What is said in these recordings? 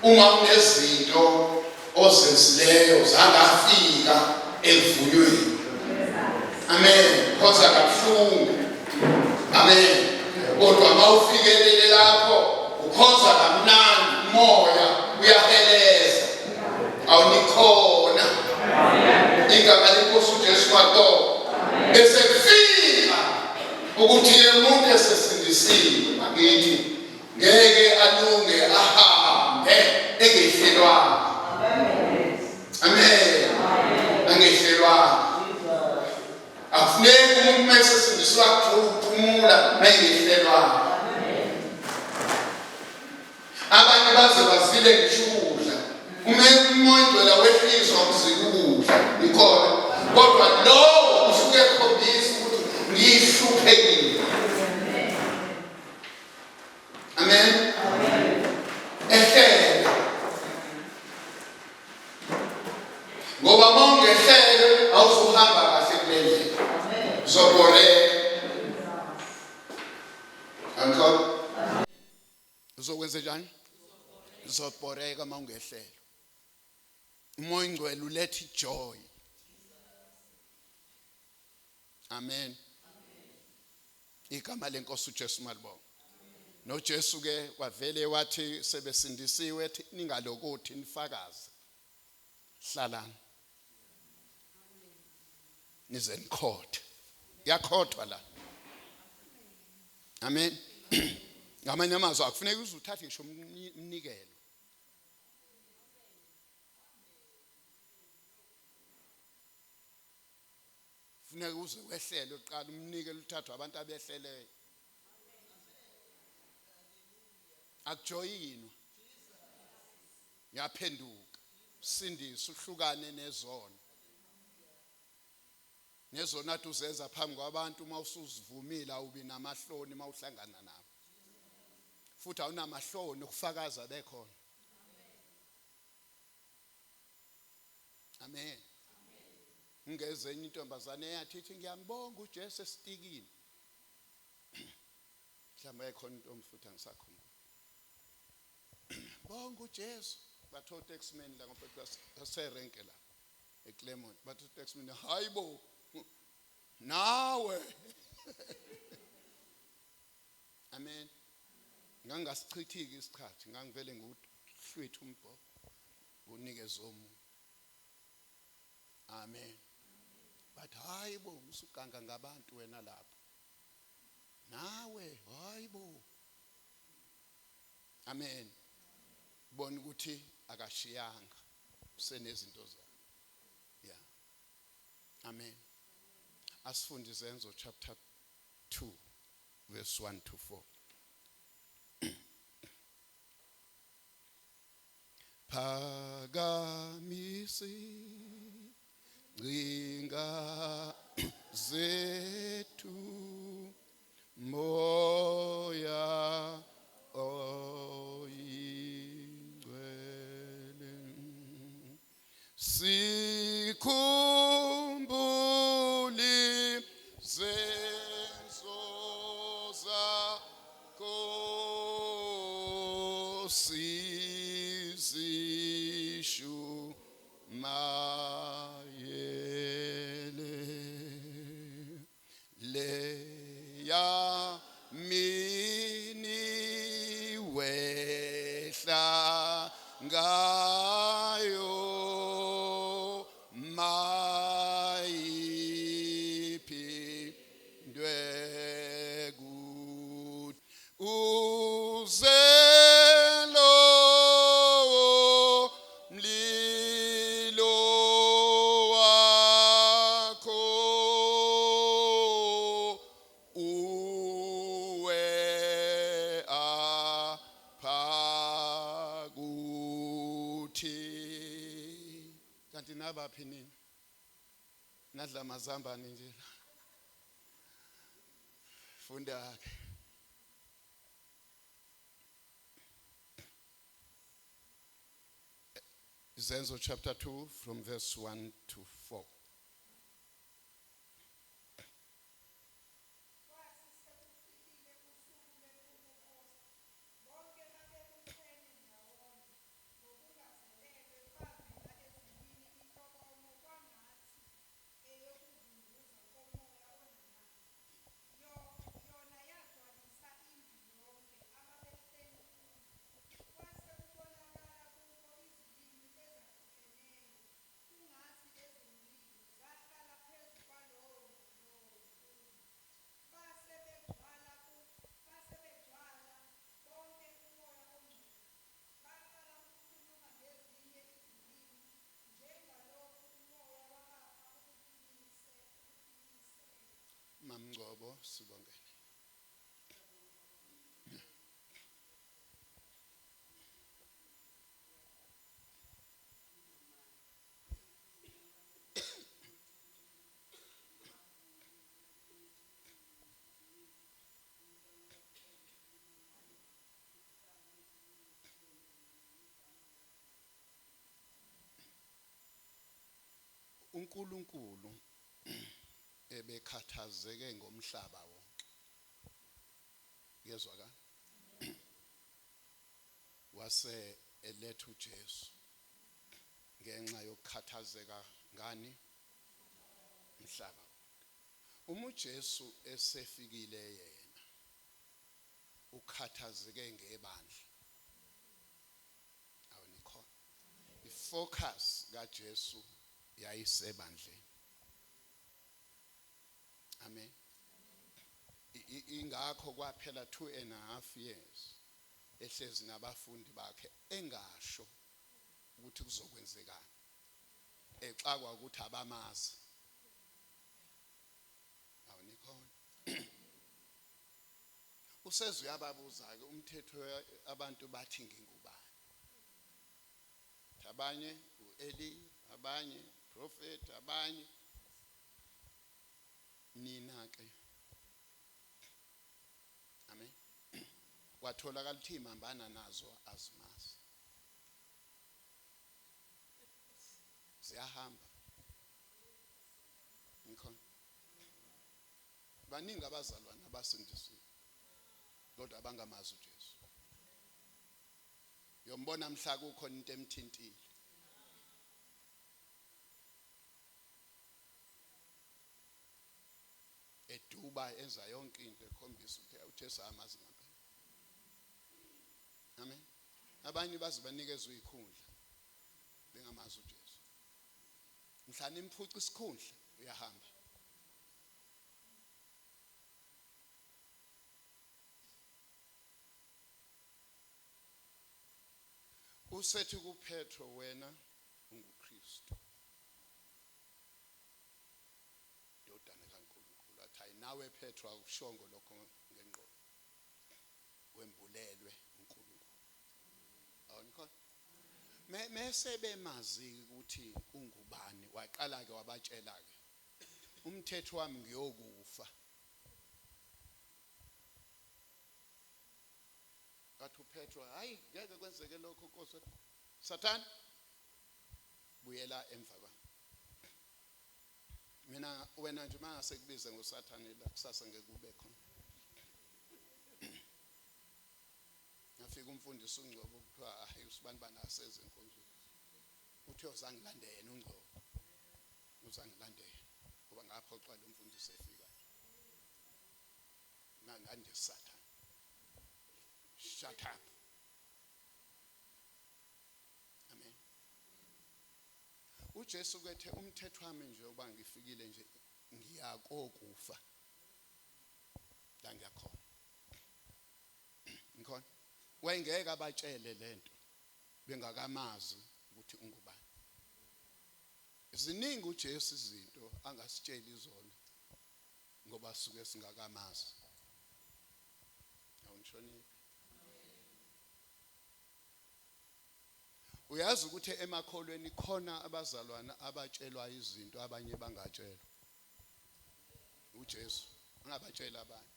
Uma unezinto ozenzileyo zangafika ekuvunyweni. Amen. Khonza kabuhlungu. Amen. Kodwa uma ufikelele lapho ukhonza kamnandi, umoya uyaheleza. Awunikhona. Igama lenkosi uJesu maqobo. Bese kufika ukuthi umuntu esesindisiwe bakithi ngeke alunge ahambe engehlelwanga. Amen. Engehlelwanga. Akufuneki umuntu uma esesindisiwe akuthola ukuphumula uma engehlelwanga. Abanye baze bazile ngisho ukudla. Uma umoya ingcwele wehliswa ukuzila ukudla, ikhona. Kodwa lowo usuke ekhombisa ukuthi ngihluphekile. Amen. Ehlele. Ngoba uma ungehlele awuzuhamba kahle kule ndlela. Uzoboreka. Angikho? Uzokwenza njani? Uzoboreka uma ungehlele. Umoya ingcwele uletha ijoy. Amen. Igama lenkosi uJesu malibonga. NoJesu ke wavele wathi sebesindisiwe ethi ningalokothi nifakaze. Hlalani. Nize nikhothe. Yakhothwa la. Amen. Ngamanye amazwi akufuneki uze uthathe ngisho umnikelo. Funeka uze wehlele uqala umnikelo uthathwa abantu abehleleyo. Akujoyinwa. Ngiyaphenduka. Sindisa uhlukane nezono. Nezona athi uzenza phambi kwabantu uma usuzivumile awubi namahloni uma uhlangana nabo. Futhi awunamahloni ukufakaza bekhona. Amen. Ngeze enye intombazane eyathi ithi ngiyambonga uJesu esitikini. Mhlawumbe ayikhona intombi futhi angisakhumbuli. Bonga uJesu. Batho taxman la ngoba saserenke la eClermont. Batho taxman hayibo nawe. Amen. Ngangasichithiki isikhathi ngangivele ngiwuhlwitha umbhobho ngunikeze omunye. Amen. But hayi bo usuganga ngabantu wena lapho. Nawe hayi bo. Amen. Bona ukuthi akashiyanga usenezinto zakhe. Yeah. Amen. Asifunde izenzo chapter 2 verse 1 to 4. Phakamisi ngcinga zethu moya oyingcwele sikhumbuli zenzo zakho sizishumayele leya mini wehla ngayo mayiphindwe uze lowo mlilo wakho uwe apha kuthi. Kanti nabaphi nina? Nadla amazambane nje la. Funda ke. Izenzo chapter 2 from verse 1 to 4. Kwathi sekufikile usuku lwePhentekoste, bonke babebuthene ndawonye. Ngcobo sibongene. UNkulunkulu ebekhathazeke ngomhlaba wonke. Kuyezwakala? Wase eletha uJesu ngenxa yokukhathazeka ngani? Umhlaba. Uma uJesu esefikile yena ukhathazeke ngebandla. Awunikhona. Ifocus kaJesu yayisebandleni. Amen. Ingakho kwaphela 2.5 years ehlezi nabafundi bakhe engasho ukuthi kuzokwenzekani, exakwa ukuthi abamazi. Awunikhona. Useze uyababuza-ke umthetho, abantu bathi ngingubani? Abanye u-Eli, abanye prophet, abanye nina ke. Amen. Kwatholakala ukuthi imambana nazo azimazi, ziyahamba. Ngikhona. Baningi abazalwane abasindisiwe kodwa abangamazi uJesu. Uyombona mhla kukhona into emthintile. Eduba enza yonke into ekhombisa ukuthi uJesu amazi ngempela. Amen. Abanye baze banikezwe izikhundla bengamazi uJesu. Mhla nimphuca isikhundla uyahamba. Usethi kuPetro, wena unguKristu, ndodana kaNkulunkulu. Athi hayi nawe Petro, akushongo lokho ngengqondo, wembulelwe uNkulunkulu. Awunikhona? Mese bemazi ukuthi ungubani, waqala ke wabatshela ke, umthetho wami ngiyokufa. Kathi uPetro, hayi ngeke kwenzeke lokho Nkosi. Sathane, buyela emva kwami. Mina wena nje mangase kubize ngoSathane la kusasa ngeke ube khona. Ngafika umfundisi uNgcobo, kuthiwa hayi usibani bani aseze enkonzweni. Uthi uzangilande yena uNgcobo. Uzangilande ngoba ngaphoxwa lo mfundisi efika. Nganje Sathane. Shut up. Amen. uJesu kwethe umthetho wami nje uba ngifikile nje ngiyakokufa. La ngiyakhona. Ngikhona. Wayengeke abatshele lento bengakamazi ukuthi ungubani. Ziningi uJesu izinto angasitsheli zona ngoba suke singakamazi. Awunhloniphi. Uyazi ukuthi emakholweni khona abazalwana abatshelwa izinto abanye bangatshelwa. uJesu angabatshela abanye.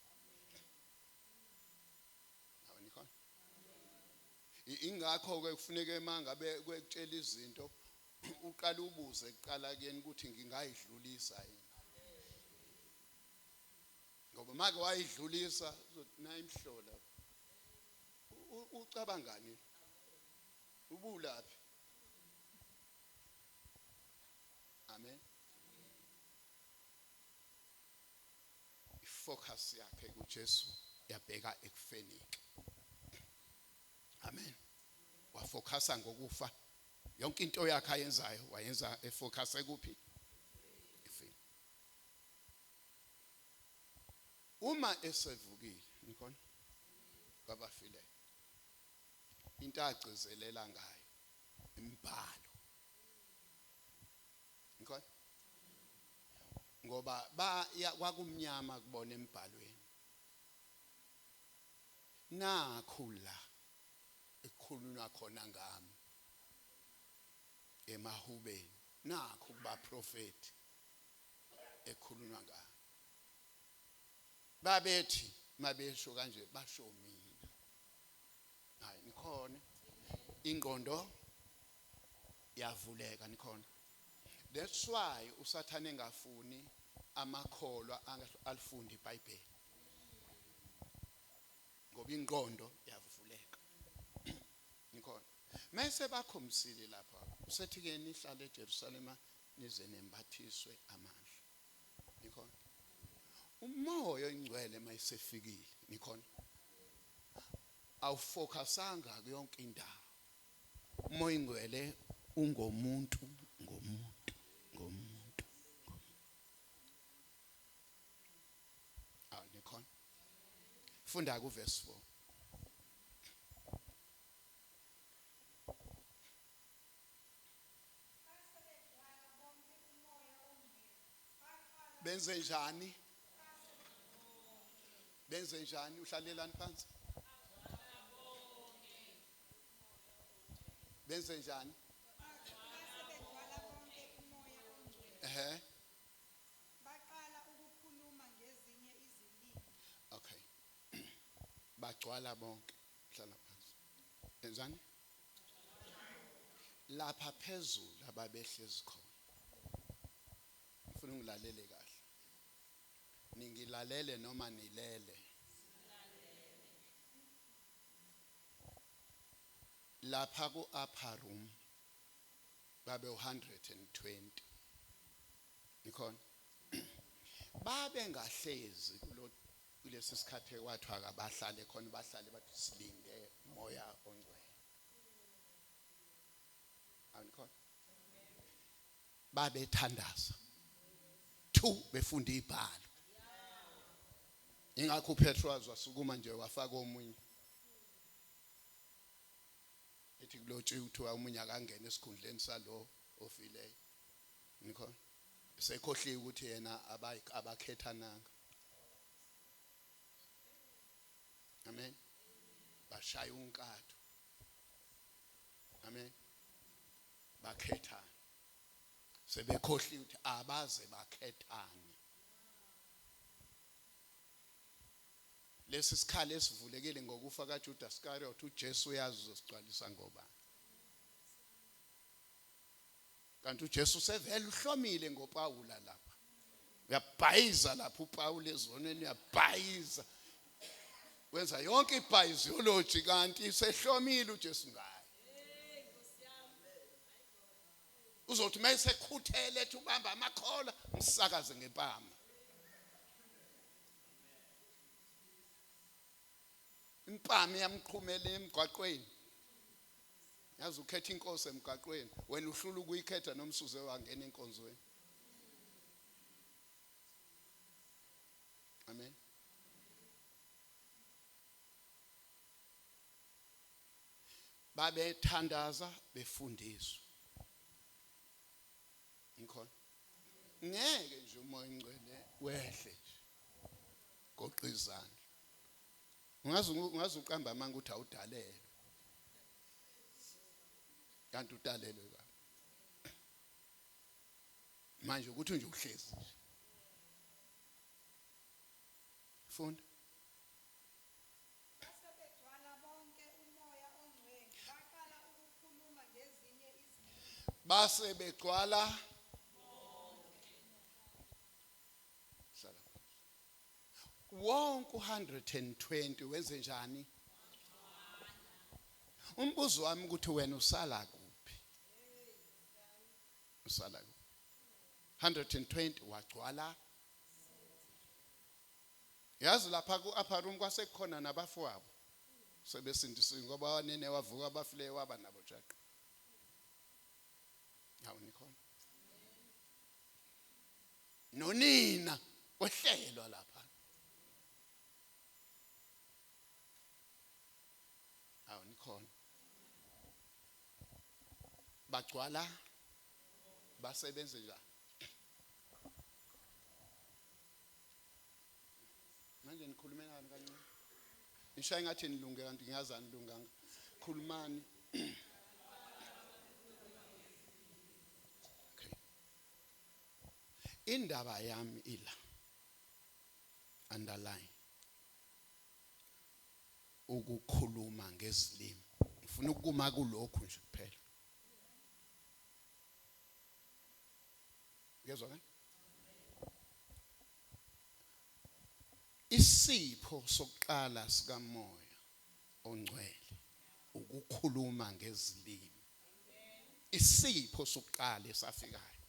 Awunikhona? Ingakho ke kufuneka mangabe kwekutshela izinto uqala ubuze kuqala kuyena ukuthi ngingayidlulisa yini. Ngoba make wayidlulisa uzothi nayi imhlola. Ucabangani? Ubulaphi? Amen. Ifocus yakhe kuJesu yabheka ekufeni. Amen. Wafocusa ngokufa. Yonke into yakhe ayenzayo wayenza efocus ekuphi? Ekufeni. Uma esevukile, nikhona? Kwabafileyo. Into agcizelela ngayo imibhalo. Nikhona? Ngoba baya kwakumnyama kubona embhalweni. Nakhu la ekukhulunywa khona ngami emahubeni, nakhu kubaprofeti ekhulunywa ngami. Babethi mabesho kanje basho mina. Hayi nikhona, ingqondo yavuleka, nikhona. That's why uSathane engafuni amakholwa alifunda iBhayibheli, ngoba ingqondo yavuleka, nikhona. Mase bakhombisile lapha, usethi ke nihlale eJerusalema nize nembathiswe amandla, nikhona. Umoya oyingcwele mayisefikile, nikhona, awufocusanga kuyonke indawo. Umoya oyingcwele ungomuntu, ngomuntu, ngomuntu, nikhona. Funda ku verse 4. Benze njani? Benze njani? Uhlalelani phansi? Benze njani? Ehhe. Baqala ukukhuluma ngezinye izilimi. Okay. Bagcwala bonke. Hlala phansi. Benzani? Lapha phezulu ababehlezi khona. Ngifuna ungilalele kahle. Ningilalele noma nilele? Lapha ku upper room babe 120. Nikhona? Babe ngahlezi kulesi sikhathi kwathiwa akabahlale khona, bahlale bathi silinde moya ongcwele. Awunikhona? Babethandaza. 2 befunda ibhalo. Ingakho uPetro wasukuma nje wafaka omunye. Ethi kulotshiwe kuthiwa omunye akangena esikhundleni salo ofileyo. Nikhona? Sekhohliwe ukuthi yena abakhethananga. Amen. Bashaya unkatho. Amen. Bakhethana. Sebekhohliwe ukuthi abaze bakhethane. Lesi sikhala esivulekile ngokufa kaJudas Iscariot, uJesu uyazi uzosigcwalisa ngobani. Kanti uJesu sevele uhlomile ngoPawula lapha. Uyabhayiza lapha uPawula ezonweni, uyabhayiza. Wenza yonke ibhayiziology kanti isehlomile uJesu ngaye. Uzothi mayesekhuthele ethi ubamba amakhola, umsakaze ngempama. Impama iyamqhumela emgwaqweni. Yazi ukhetha inkosi emgwaqweni, wena uhlula ukuyikhetha noma usuze wangena enkonzweni. Amen. Babethandaza befundiswa. Ngikhona. Ngeke nje umoya ongcwele wehle nje. Goqa izandla. Ungaze uqamba amanga ukuthi awudalelwe. Kanti udalelwe baba. Manje ukuthi nje uhlezi nje. Funda. Basebegcwala bonke umoya ongcwele, baqala ukukhuluma ngezinye izilimi. Base begcwala bonke. Wonke 120 wenze njani? Umbuzo wami ukuthi wena usala kuphi? Usala kuphi? 120 wagcwala. Yazi lapha ku upper room kwasekukhona nabafowabo sebesindisiwe, ngoba wanene wavuka abafileyo waba nabo jaqa. Hawu nikhona. Nonina wehlelwa lapha. Hawu nikhona. Bagcwala basebenze njani? Nike nikhulumelani kancane. Ngishaye ngathi nilunge kanti ngiyazi anilunganga. Khulumani. Okay. Indaba yami ila. Underline. Ukukhuluma ngezilimi. Ngifuna ukuma kulokhu nje kuphela. Ngezwa ke? Isipho sokuqala sikaMoya oNgcwele ukukhuluma ngezilimi. Isipho sokuqala esafikayo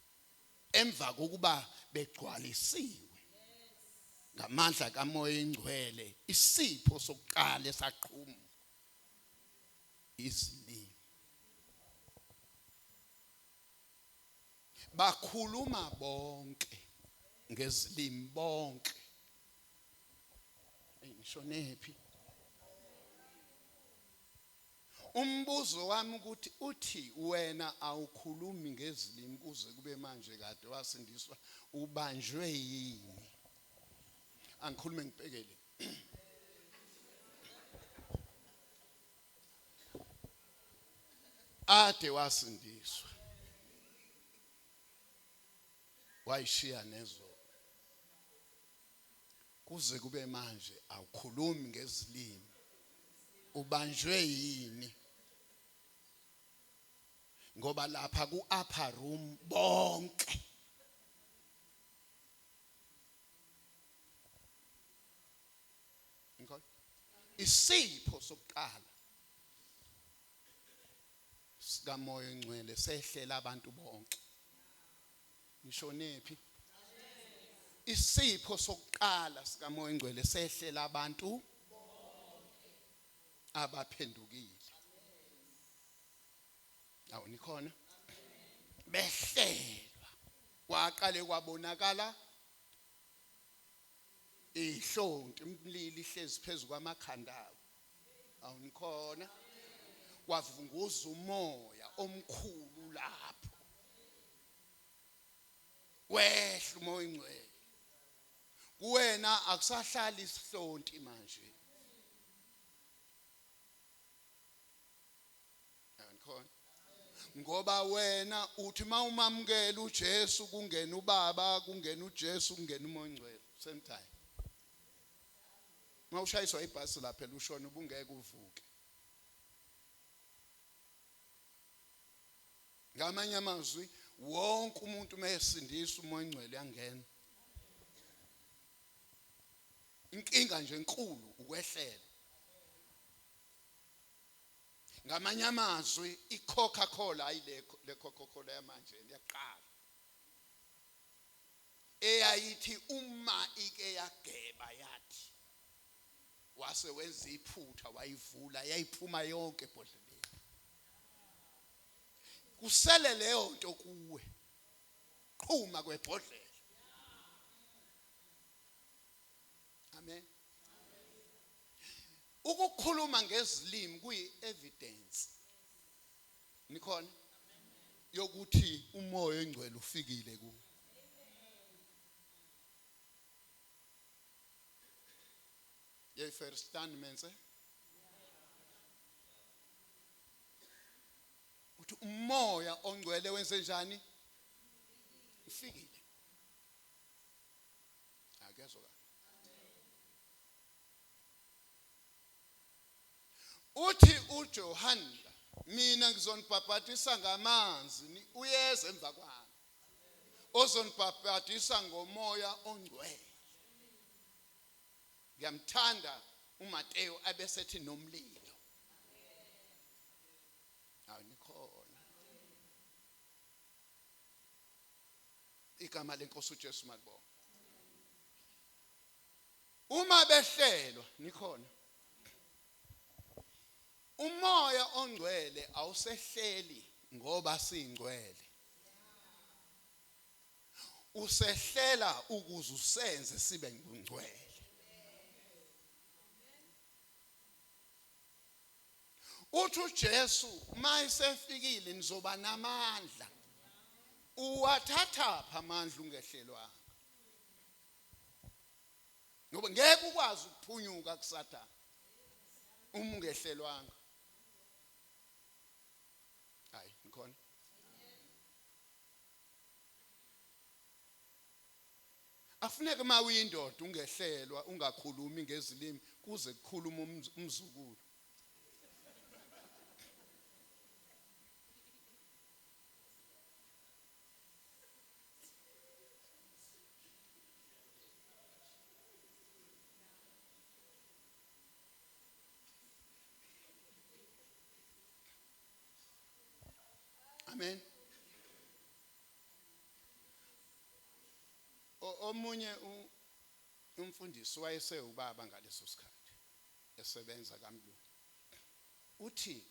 emva kokuba begcwalisiwe ngamandla kaMoya oNgcwele, isipho sokuqala esaqhuma izilimi. Bakhuluma bonke ngezilimi bonke. Ngishonephi? Umbuzo wami ukuthi uthi wena awukhulumi ngezilimi kuze kube manje kade wasindiswa, ubanjwe yini? Angikhulume ngibhekele. Ade wasindiswa wayishiya nezo kuze kube manje awukhulumi ngezilimi, ubanjwe yini? Ngoba lapha ku upper room bonke ngikho isipho sokuqala sikaMoya oNgcwele sehlela abantu bonke. Ngishonephi? Isipho sokuqala sikaMoya oNgcwele sehlela abantu abaphendukile. Awu nikhona? Behlelwa kwaqale kwabonakala ihlonti umlilo ihlezi phezulu kwamakhanda abo. Awu nikhona? Kwavunguza umoya omkhulu lapho, wehla uMoya oNgcwele kuwena, akusahlali isihlonti manje. Angikhona ngoba wena uthi mawumamukela uJesu kungena uBaba, kungena uJesu, kungena uMoya oNgcwele same time. Mawushayiswa ibhasi lapha elushona ubungeke uvuke. Ngamanye amazwi wonke umuntu mayesindiswa uMoya oNgcwele uyangena. Inkinga nje enkulu ukwehlela. Ngamanye amazwi iCoca-Cola ayile le Coca-Cola yamanje yaqala eyayithi uma ike yageba yathi wase wenza iphutha wayivula yayiphuma yonke ebhodleleni. Kusele leyo nto kuwe, qhuma kwebhodlela. Amen. Ukukhuluma ngezilimi kuyi evidence, nikhona, yokuthi uMoya oNgcwele ufikile ku. Jy verstaan mense? Uthi uMoya oNgcwele wenze njani? Ufikile. Akezwa kahle. Uthi uJohane, mina ngizonibhabhadisa ngamanzi, uyeza emva kwami ozonibhabhadisa ngoMoya oNgcwele. Ngiyamthanda uMateo abesethi nomlilo. Awunikhona? Igama lenkosi uJesu malibonga. Uma behlelwa, nikhona, uMoya oNgcwele awusehleli ngoba singcwele, usehlela ukuze usenze sibe ngcwele. Uthi uJesu mayesefikile nizoba namandla. Uwathatha pha amandla ungehlelwanga? Ngoba ngeke ukwazi ukuphunyuka kuSathane uma ungehlelwanga. Hayi, nikhona? Afuneke uma uyindoda ungehlelwa ungakhulumi ngezilimi kuze kukhulume umzukulu. Amen. Omunye umfundisi wayesewubaba ngaleso sikhathi esebenza kamlungu. Uthi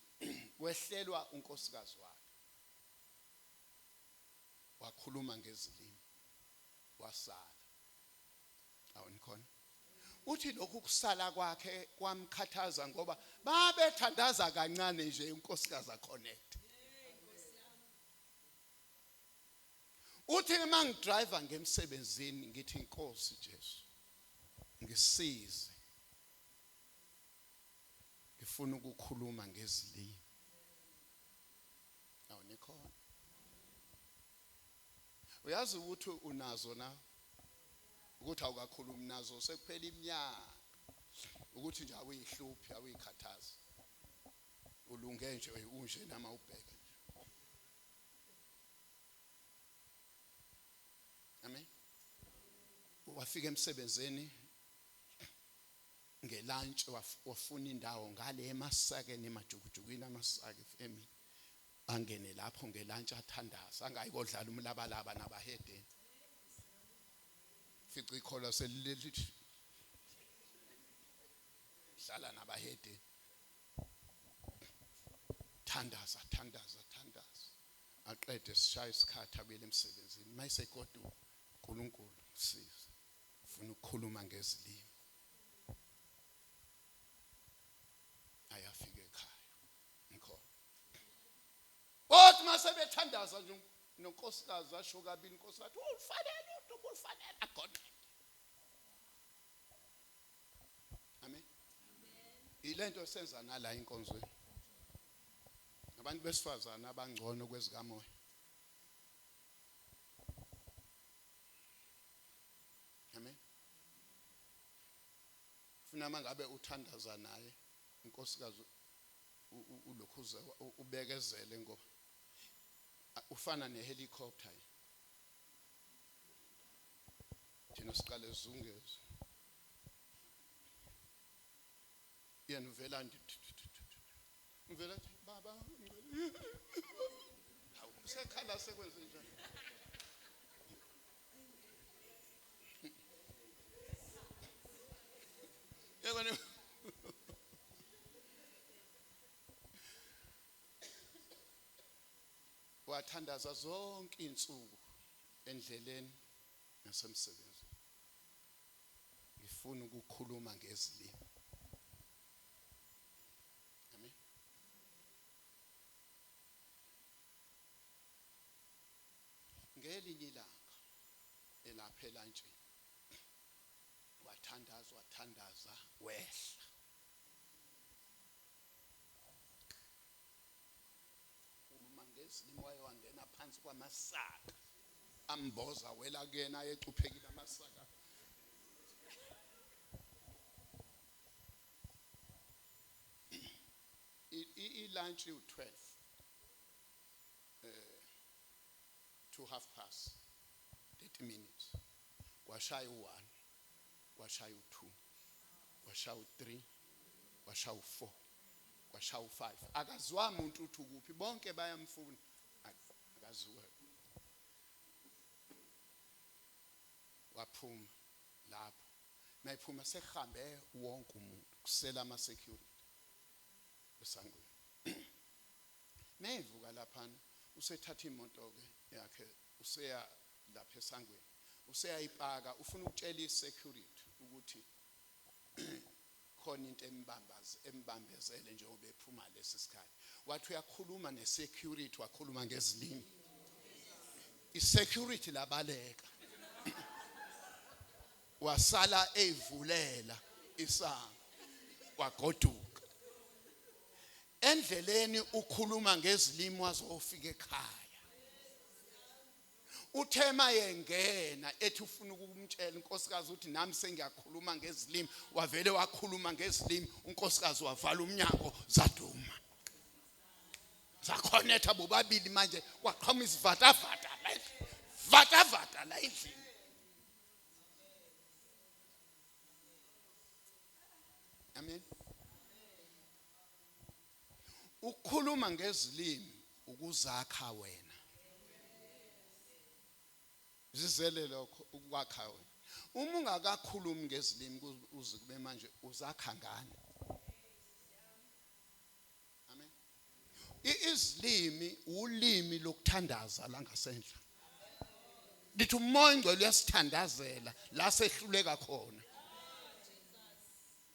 wehlelwa unkosikazi wakhe. Wakhuluma ngezilimi wasala. Awunikhona? Uthi lokhu kusala kwakhe kwamkhathaza ngoba babethandaza kancane nje unkosikazi aconnect. Uthi uma ngidriver ngemsebenzini ngithi inkosi Jesu ngisize ngifuna ukukhuluma ngezilimi. Awunikhona? Uyazi ukuthi unazo na ukuthi awukakhulumi nazo sekuphela iminyaka ukuthi nje awuyihluphi awuyikhathazi ulunge nje unje nama ubheka nje. Amen. Wafika emsebenzini ngelunch wafuna indawo ngale emasakeni emajukujukwini amasaka efemini angene lapho ngelunch athandaza angayi kodlala umlabalaba nabahedeni. Fica ikholwa selileli hlala nabahedeni. Thandaza thandaza thandaza aqede sishaya isikhathi abuyele emsebenzini. Mayisegoduka uNkulunkulu siza ufuna ukukhuluma ngezilimi. Ayafika ekhaya ngikhona. Kodwa mase bethandaza nje nonkosikazi asho kabili inkosikazi ufanele udumo ufanele agonqe. Amen. Ilento esenza nala inkonzweni. Abantu besifazana abangcono kwezikamoya. Amen. Funa mangabe uthandaza naye inkosikazi ulokhuze ubekezele ngoba ufana nehelicopter. Thina siqale sizungeze. Yena uvela nje uvela athi baba hawu usekhala sekwenze njani. Yabona wathandaza zonke insuku endleleni nasemsebenzini. Ngifuna ukukhuluma ngezilimi. Amen. Ngelinye ilanga elapha elantshini wathandaza wathandaza wehla. Khuluma ngezilimi waye wangena phansi kwamasaka amboza wela kuyena ayecuphekile amasaka. I-lunch iwu-12 to half past 30 minutes. Kwashaya u-1, kwashaya u-2, kwashaya u-3, kwashaya u-4, kwashaya u-5. Akaziwa umuntu uthi ukuphi, bonke bayamfuna. Akaziwa. Waphuma lapho. Mayiphuma sekuhambe wonke umuntu kusela ama security esangweni. Mevuka laphana usethatha imoto ke yakhe useya lapha esangweni. Useyayipaka ufuna ukutshela isecurity ukuthi khona into embambezele njengoba ephuma lesi sikhathi. Wathi uyakhuluma nesecurity wakhuluma ngezilimi. Isecurity labaleka. Wasala eyivulela isango wagoduka. Endleleni ukhuluma ngezilimi wazofika ekhaya. Uthe mayengena ethi ufuna ukumtshela unkosikazi ukuthi nami sengiyakhuluma ngezilimi, wavele wakhuluma ngezilimi, unkosikazi wavala umnyango, zaduma. Zakhonetha bobabili manje, kwaqhama isivatavata la, vatavata la endlini. Amen. Ukukhuluma ngezilimi ukuzakha wena. Zizele lokho ukwakha wena. Uma ungakakhulumi ngezilimi uze kube manje uzakha ngani? Amen. Izilimi ulimi lokuthandaza la ngasenhla. Lithi uMoya oNgcwele uyasithandazela la sehluleka khona.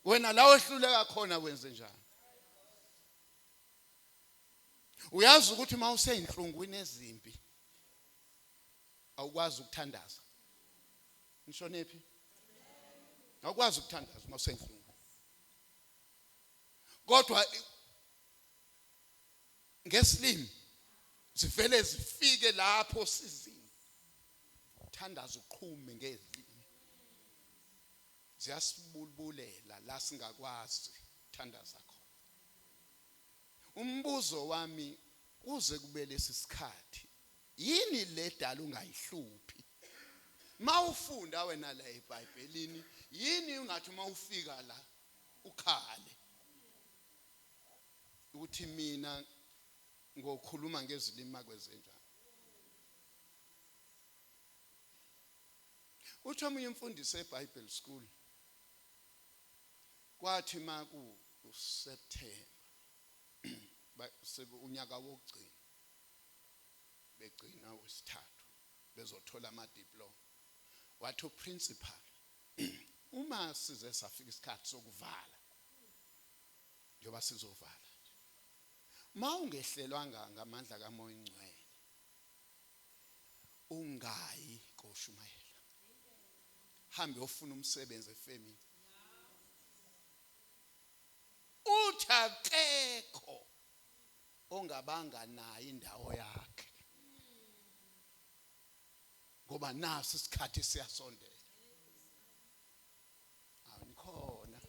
Wena la wehluleka khona wenze njani? Uyazi ukuthi uma useyinhlungwini ezimbi awukwazi ukuthandaza. Ngishonephi? Awukwazi ukuthandaza uma useyinhlungwini. Kodwa ngesilimi zivele zifike lapho sizini. Thandaza uqhume ngezilimi. Ziyasibulbulela la singakwazi thandaza khona. Umbuzo wami kuze kube lesi sikhathi, yini le dala ungayihluphi? Mawufunda wena la eBhayibhelini, yini ungathi uma ufika la ukhale ukuthi mina ngokhuluma ngezilimi makwenzenjani? Uthi omunye umfundisi eBible School, kwathi maku uSeptember unyaka wokugcina begcina wesithathu bezothola ama-diploma, wathi uprincipal, uma size safika isikhathi sokuvala, njengoba sizovala nje, uma ungehlelwanga ngamandla kaMoya oNgcwele ungayi koshumayela, hambe ofuna umsebenzi efemini. Uthi akekho ongabanga nayo indawo yakhe, ngoba naso isikhathi siyasondela. Awunikhona,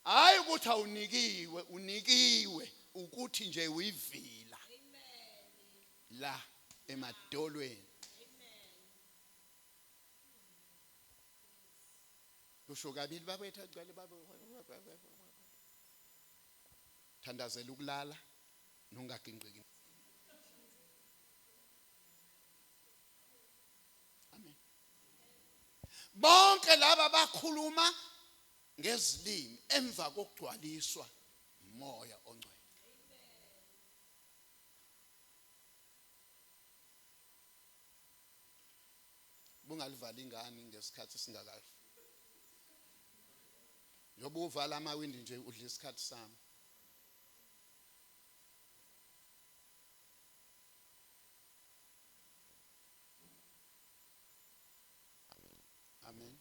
hayi ukuthi awunikiwe, unikiwe ukuthi nje uyivila la emadolweni. Kusho kabili bakwethu, agcwale babe thandazela ukulala nongaginqiki. Amen. Bonke laba bakhuluma ngezilimi emva kokugcwaliswa uMoya oNgcwele. Bungalivali ingane ngesikhathi singakafi. Njengoba uvala amawindi nje udla isikhathi sami. Amen.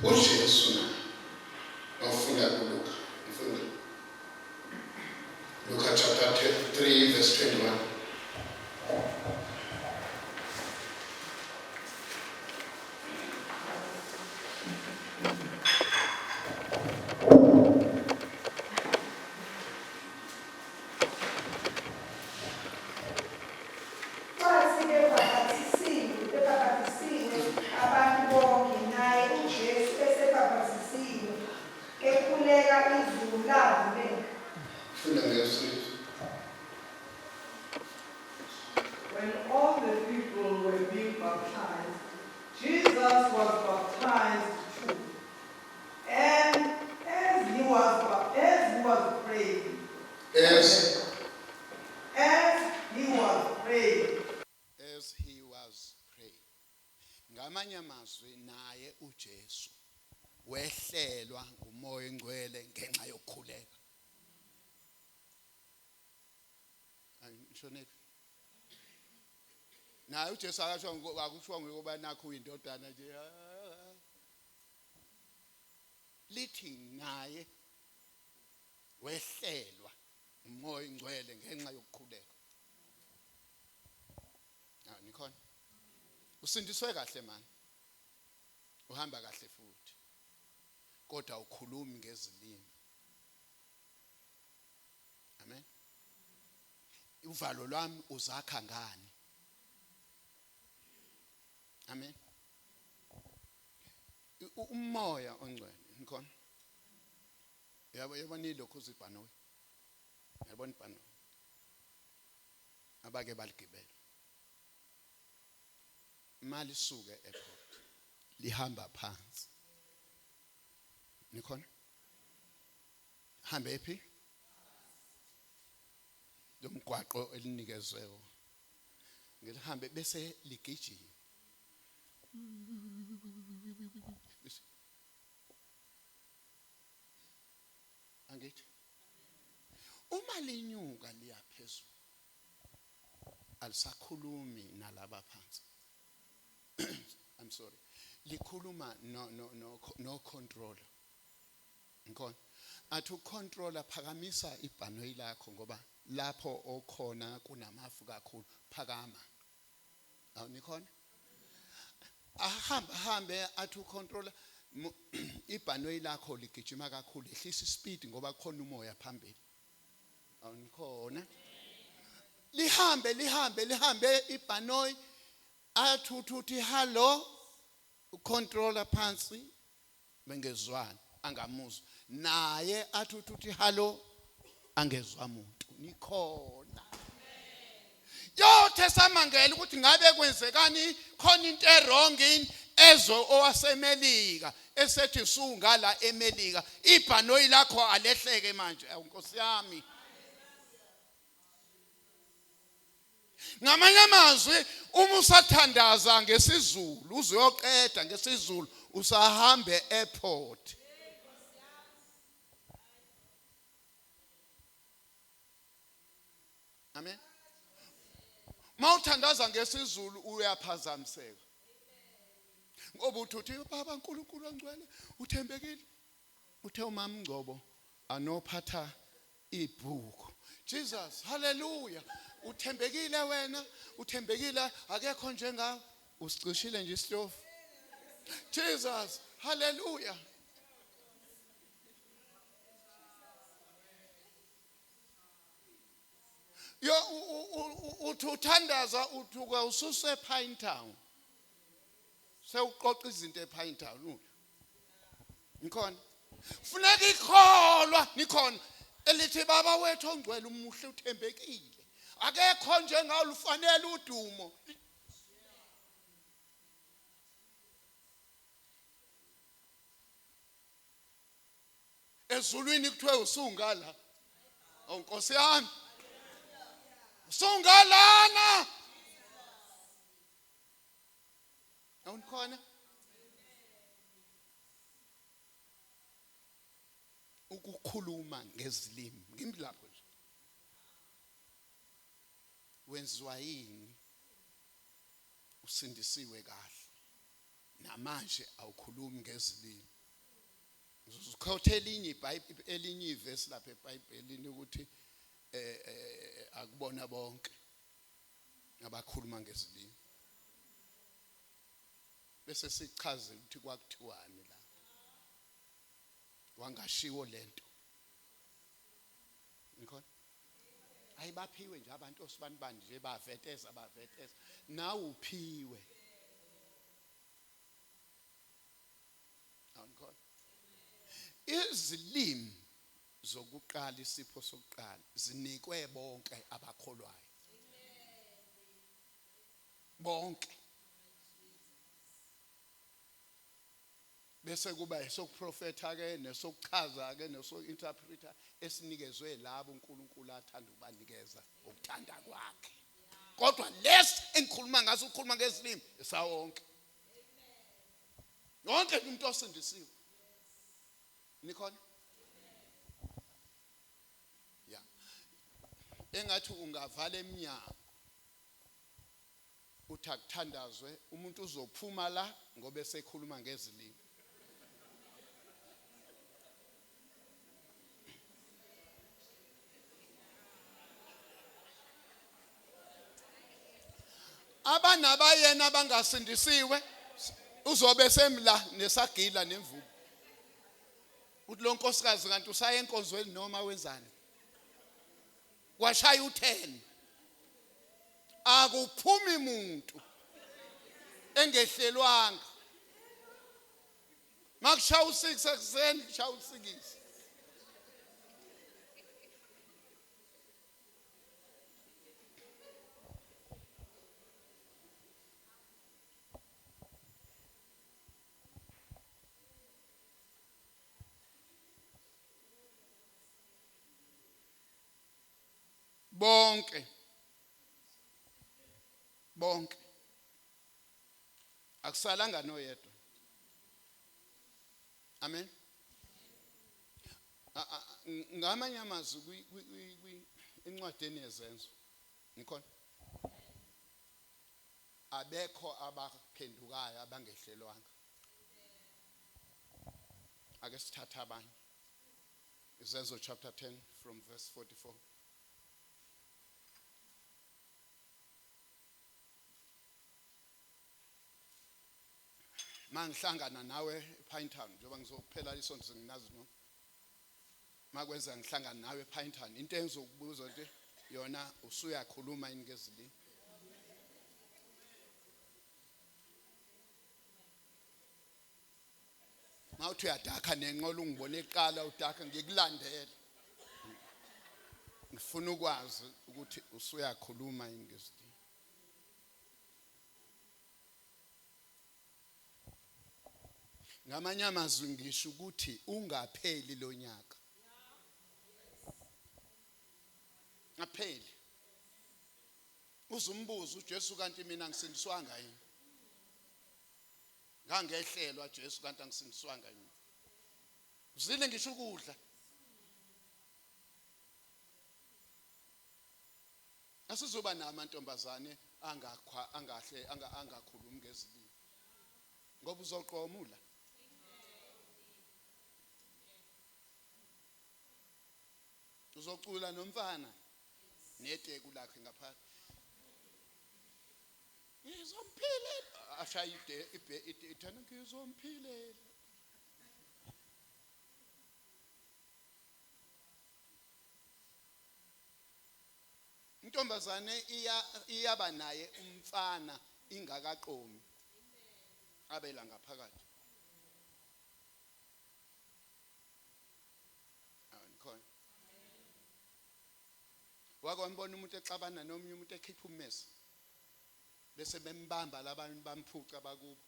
UJesu na wafunda kuLuka, mfunda Luka chapter 3 verse 21. Kwathi bebhaphathisiwe, bebhaphathisiwe abantu bonke, naye uJesu esebhaphathisiwe, ekhuleka izulu lavuleka. Funda ngesiZulu. When all the people were being baptized, Jesus was baptized too. And as he was praying, As as he was praying, as he was praying. Ngamanye amazwi naye uJesu wehlelwa nguMoya oNgcwele ngenxa yokukhuleka. Ayishonephi? Naye uJesu akasho akusho ngokuba nakho uyindodana nje. Lithi naye wehlelwa umoya ingcwele ngenxa yokukhuleka. Ah nikhona. Usindiswe kahle mani. Uhamba kahle futhi. Kodwa ukhulumi ngezilimi. Amen. Uvalo lwami uzakha ngani? Amen. Umoya ongcwele nikhona. Yabo yabona ilokhu uzibhanoyi. Yabona ibhanoyi. Abake baligibela. Mali suke airport. Lihamba phansi. Nikhona? Hambe phi? Lomgwaqo elinikezwe wona. Ngelihambe bese ligijima. Angithi uma linyuka liya phezulu alisakhulumi nalaba phansi. I'm sorry. Likhuluma no no no no controller. Ngikhona. Athi ucontroller phakamisa ibhanoyi lakho ngoba lapho okhona kunamafu kakhulu phakama. Awunikhona? Ahamba hambe athi ucontroller ibhanoyi lakho ligijima kakhulu ehlisa ispeed ngoba kukhona umoya phambili. Awunikhona? Lihambe lihambe lihambe ibhanoyi athi uthi hello ucontroller phansi bengezwani angamuzwa naye athi uthi hello angezwa muntu. Nikhona? Yothe samangela ukuthi ngabe kwenzekani khona into ewrong in ezwe owasemelika esethi sungala eMelika ibhanoyi lakho alehleke manje. Nkosi yami. Ngamanye amazwi uma usathandaza ngesiZulu uzoyoqeda ngesiZulu usahambe airport. Amen. Mawuthandaza ngesiZulu uyaphazamiseka. Ngoba uthi baba uNkulunkulu ongcwele uthembekile. Uthe umama Ngcobo anophatha ibhuku. Jesus, hallelujah. Uthembekile wena, uthembekile akekho njengawe. Usicishile nje isitofu. Jesus, hallelujah. Yo uthi uthandaza uthuka ususe Pine Town. Sewuqoqa izinto ePine Town. Ngikhona. Funeka ikholwa nikhona elithi baba wethu ongcwele umuhle uthembekile. Akekho njengawe ufanele udumo. Ezulwini kuthiwe usungala. Awu Nkosi yami. Usungalana. Awunikhona? Ukukhuluma ngezilimi ngimlapho nje. Wenziwa yini? Usindisiwe kahle. Namanje awukhulumi ngezilimi. Uzokhotha elinye iBhayibheli elinye ivesi lapha eBhayibhelini ukuthi akubona bonke abakhuluma ngezilimi. Bese sichaze ukuthi kwakuthiwani la. Wangashiwo lento. Ngikhona? Ayibaphiwe nje abantu osibanibani nje baveteza baveteza. Nawe uphiwe. Awunikhona? Izilimi zokuqala isipho sokuqala zinikwe bonke abakholwayo. Bonke. Bese kuba esokuprofetha ke nesokuchaza ke nesointerpreter esinikezwe labo uNkulunkulu athanda ukubanikeza ngokuthanda kwakhe. Kodwa lesi engikhuluma ngaso ukukhuluma ngezilimi esawonke. Yonke umuntu osindisiwe. Nikhona? Ya. Engathi ungavala eminyango. Uthi akuthandazwe umuntu uzophuma la ngoba esekhuluma ngezilimi. Abanabayena abangasindisiwe uzobe semla nesagila nemvubu. Uthi lo nkosikazi kanti usaya enkonzweni noma wenzani? Washaya u10. Akuphumi muntu engehlelwanga. Makushaya u6 ekuseni kushaya u6. Bonke bonke akusalanga noyedwa. Amen. Ngamanye amazwi encwadini yezenzo ngikhona abekho abaphendukayo abangehlelwanga. Ake sithathe abanye. Izenzo chapter 10 from verse 44. Mangihlangana nawe ePinetown njengoba ngizophela isonto senginazi no. Makwenza ngihlangana nawe ePinetown into engizokubuza nje yona usuyakhuluma yini ngezilimi. Mawuthi uyadakha nenqola ungibone eqala udakha ngikulandela. Ngifuna ukwazi ukuthi usuyakhuluma yini ngezilimi. Ngamanye amazwi ngisho ukuthi ungapheli lonyaka. Ngapheli. Uzumbuza uJesu kanti mina ngisindiswanga yini? Ngangehlelwa Jesu kanti angisindiswanga yini? Uzile ngisho ukudla. Asizoba namantombazane angakhwa angahle angakhulumi ngezilimi. Ngoba uzoqomula. Uzocula nomfana neteku lakhe ngaphansi. Ngizomphilela ashaye ide ibe ithana ngizomphilela. Intombazane iya iyaba naye umfana ingakaqomi. Abela ngaphakathi. Awunikhona. Wake wambona umuntu exabana nomunye umuntu ekhipha ummese. Bese bembamba labantu bamphuca bakubo.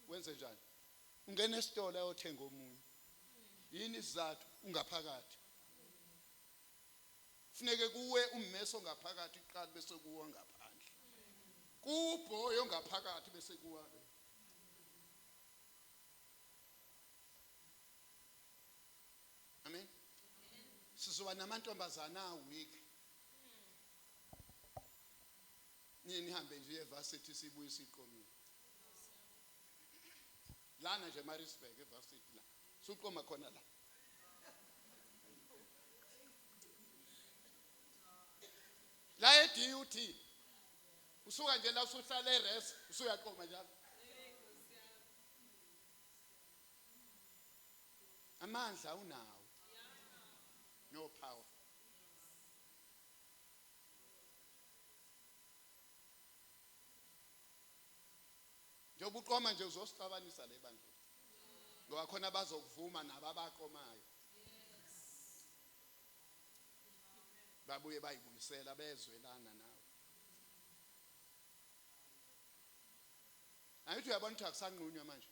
Wenze njani? Ungena esitolo ayothenga omunye. Yini isizathu? Ungaphakathi. Funeke kuwe ummeso ongaphakathi kuqala bese kuwa ngaphandle. Kubhoyo ongaphakathi bese kuwa. Amen. Sizoba namantombazana aweak. Niye nihambe nje evarsity sibuye siqomile. Lana nje eMaritzburg evarsity la. Suqoma khona la. La eDUT. Usuka nje la usuhlala eRes usuyaqoma njalo. Amandla unawo. No power. Njengoba uqoma nje uzosixabanisa le bandleni. Ngoba khona bazokuvuma nabo abaqomayo. Babuye bayibuyisela bezwelana nawe. Angithi uyabona ukuthi akusanqunywa manje.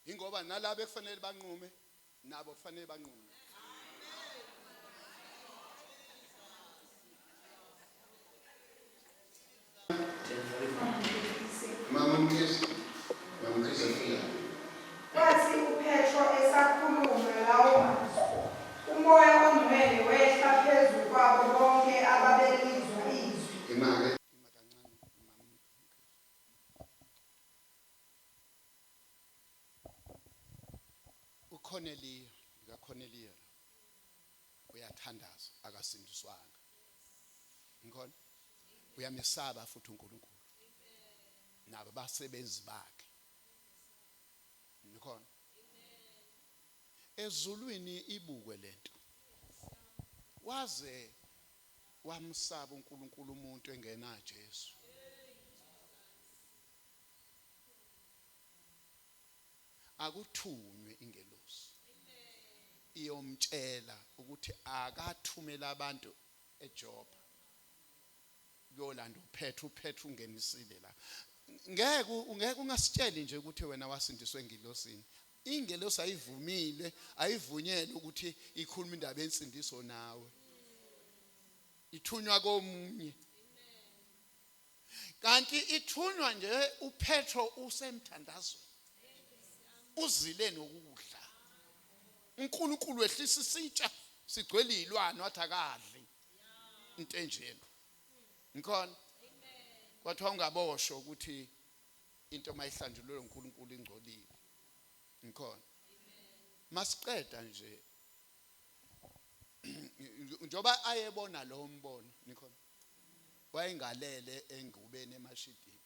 Ingoba nalabo ekufanele banqume nabo kufanele banqume. Mama Mkhize, Mama Mkhize fika. Kwathi uPetro esakhuluma lawo mazwi, uMoya oNgcwele wehla UCornelio, kaCornelio uyathandaza akasindiswanga. Ngikhona? Uyamesaba futhi uNkulunkulu. Nabo basebenzi bakhe. Ngikhona? Ezulwini ibukwe lento. Waze wamsaba uNkulunkulu umuntu engena Jesu. Akuthunywe ingelosi iyomtshela ukuthi akathumela abantu eJopha kuyolanda uPetru. uPetru ungenisile la. Ngeke ungasitsheli nje ukuthi wena wasindiswe engilosini. Ingelosi ayivumile, ayivunyelwe ukuthi ikhulume indaba yensindiso nawe, ithunywa komunye. Kanti ithunywa nje uPetro usemthandazweni, uzile nokudla. uNkulunkulu wehlisa isitsha sigcwele izilwane, wathi akadli into enjena. Ngikhona? Kwathiwa ungaboshwa ukuthi into mayihlanjululwe uNkulunkulu ingcolile. Ngikhona? Masiqeda nje njoba ayebona lo mbono, nikhona, wayengalele engubeni emashidini.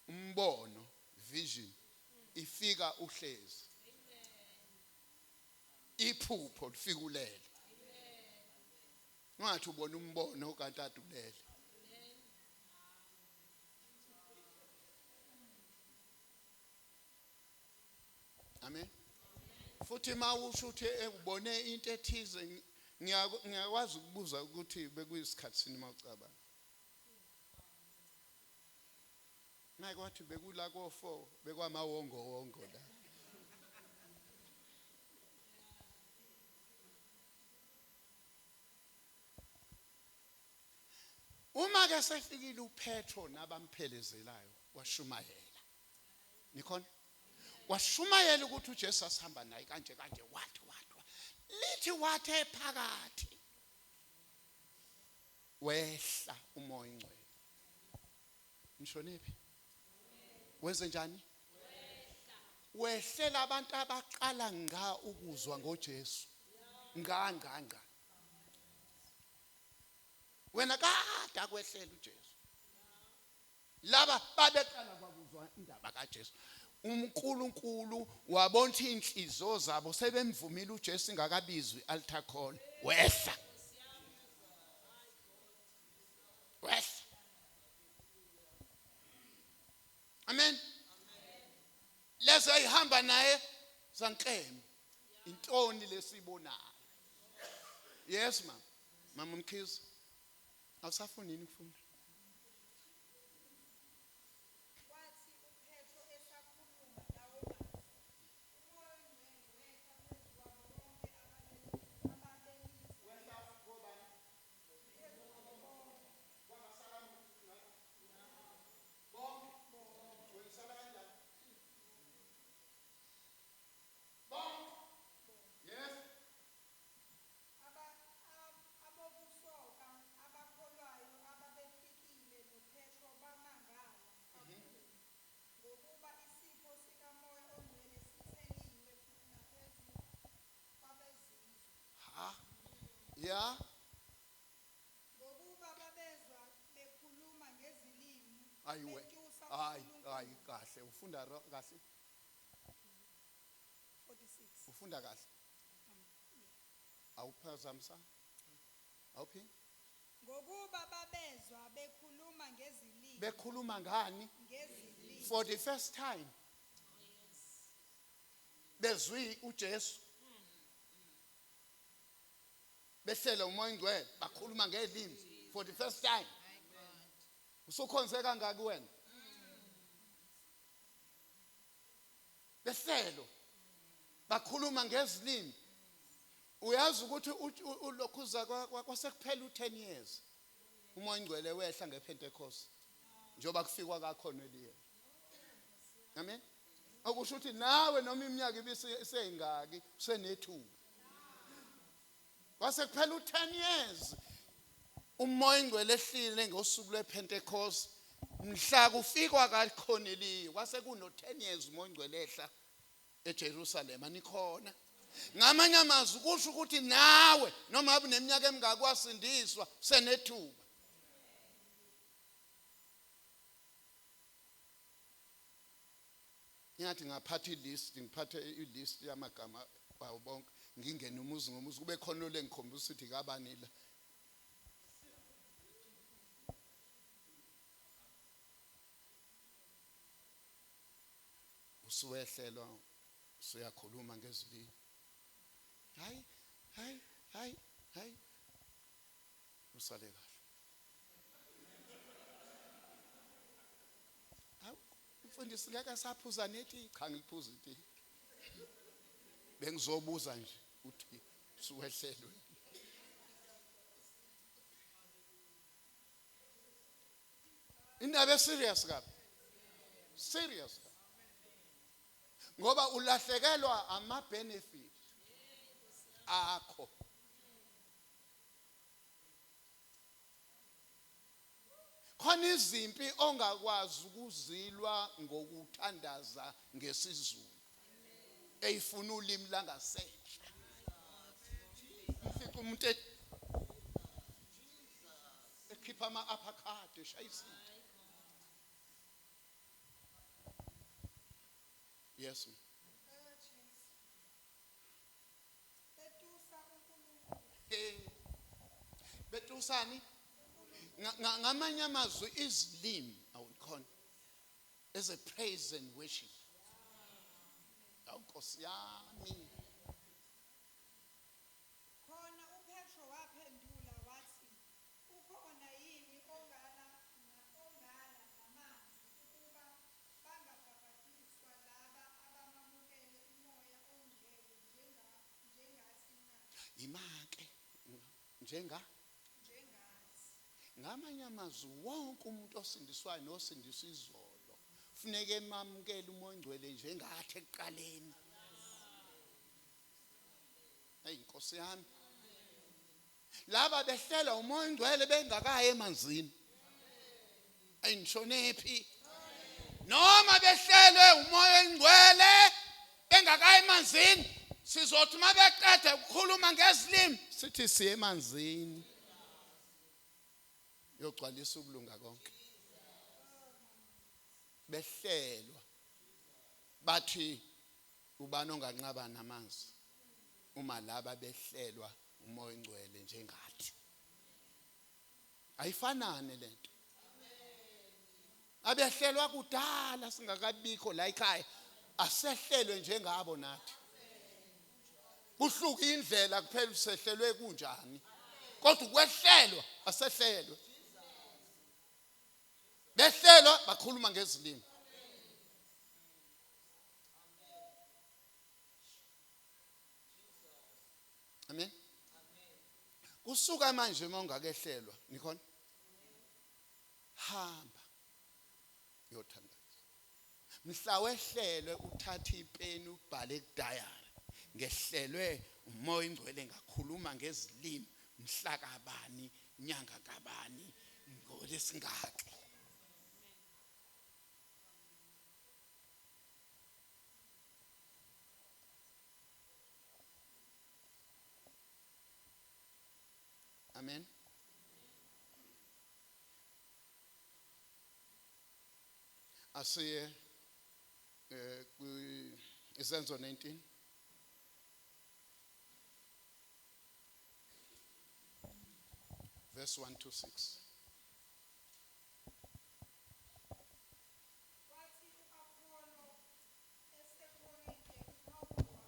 Umbono, vision, ifika uhlezi. Iphupho lifika ulele. Ungathi ubona umbono kanti adulele. Amen. Futhi mawusho ukuthi ubone into ethize, ngiyakwazi ukubuza ukuthi bekuyisikhathi sini mawucabanga. Ngeke wathi bekula ko 4 bekwamawongo wongo la. Uma ke sefikile uPetro nabamphelezelayo, washumayela. Nikhona? Washumayela ukuthi uJesu asihamba naye kanje kanje, wathi wathi lithi wathi ephakathi wehla uMoya oNgcwele. Nishonephi? Wenze njani? Wehlela abantu abaqala nga ukuzwa ngoJesu. Nga nga nga. Wena kade akwehlela uJesu. Laba babeqala kwakuzwa indaba kaJesu. uNkulunkulu wabona ukuthi inhliziyo zabo sebemvumile uJesu ingakabizwi altar call, wehla. Wehla. Amen. Lezo ayihamba naye zankeme. Intoni lesibonayo? Yes mama. Mama Mkhize. Awusafuni yini ukufunda? Kwathi uPetro esakhuluma lawo mazwi, uMoya oNgcwele wehla phezu kwabo bonke ababelizwa. Phezu kwabo bonke. Bonke. Gcwelisana kanjani? Bonke. Yes. Abokusoka abakholwayo ababefikile noPetro bamangala kakhulu, ngokuba isipho sikaMoya oNgcwele sitheliwe naphezu kwabezizwe. Ha. Yeah. Ngokuba babezwa bekhuluma ngezilimi, Ayiwe. betusa Hayi, uNkulunkulu. Hayi kahle. Ufunda kahle. 46. Ufunda kahle. Yeah. Awuphazamisa? Awuphi? Ngokuba babezwa bekhuluma ngezilimi. Bekhuluma ngani? Ngezilimi. For the first time. Bezwi uJesu. Behlele uMoya oNgcwele, bakhuluma ngezilimi for the first time. Usukhonze kangaki wena? Behlelo bakhuluma ngezilimi. Uyazi ukuthi ulokhuza kwasekuphela u10 years. uMoya oNgcwele wehla ngePentecost. Njoba kufikwa kaCornelius. Amen. Okusho ukuthi nawe noma iminyaka ibiseyingaki usenethuba. Kwase kuphela u10 years. uMoya oNgcwele ehlile ngosuku lwePentecost. Mhla kufikwa kaCornelius kwase kuno 10 years uMoya oNgcwele ehla. eJerusalema. Nikhona? Ngamanye amazwi kusho ukuthi nawe noma ngabe uneminyaka emingaki wasindiswa, senethuba. Ngingathi ngaphatha ilist, ngiphathe ilist yamagama bawo bonke, ngingene umuzi ngomuzi, kube khona ole ngikhombisa ukuthi kabani la. Usuwehlelwa, usuyakhuluma ngezilimi. Hayi, hayi, hayi, hayi, usale kahle. Hawu, mfundisi, ngeke asaphuza neti? Cha, ngiliphuza iti, bengizobuza nje uthi usuwehlelwe. Indaba serious kabi, serious kabi, ngoba ulahlekelwa ama benefit akho. Khona izimpi ongakwazi ukuzilwa ngokuthandaza ngesiZulu, eyifuna ulimi langasenhla. Mfica umuntu ekhipha ama-uppercut, eshaya izinto. Yes, ma'am. Betusa uNkulunkulu. Eh, betusani. Ngamanye amazwi, izilimi awukhona as a praise and worship. Awu Nkosi yami. Khona uPetro waphendula wathi, ukhona yini ongala namanzi ukuba bangabhabhadiswa laba abamamukele uMoya oNgcwele njengathi na? Imake njenga Njengathi. Ngamanye amazwi, wonke umuntu osindiswayo nosindiswa izolo funeke emamukele uMoya oNgcwele njengathi ekuqaleni. Hey Nkosi yami, laba behlela uMoya oNgcwele bengakayi emanzini. Ayinishonephi? Noma behlelwe uMoya oNgcwele bengakayi emanzini, sizothi uma beqeda ukukhuluma ngezilimi sithi siye emanzini, yogcwalisa ukulunga konke. Behlelwa, bathi ubani onganqaba namanzi uma laba behlelwa uMoya oNgcwele njengathi? Ayifanane lento. Abehlelwa kudala singakabikho la ekhaya, asehlelwe njengabo nathi. Kuhluka indlela kuphela, usehlelwe kunjani, kodwa ukwehlelwa asehlelwe. Behlelwa bakhuluma ngezilimi. Amen. Kusuka manje, uma ungakehlelwa, nikhona, hamba yothandaza. Mhla wehlelwe, uthathe ipeni ubhale kudayari, ngehlelwe uMoya Ingcwele ngakhuluma ngezilimi mhla kabani, nyanga kabani, ngolesingaki. Amen. Asiye kwi Izenzo 19. Verse 1 to 6. Kwathi u-Apholo eseKorinte, uPawulu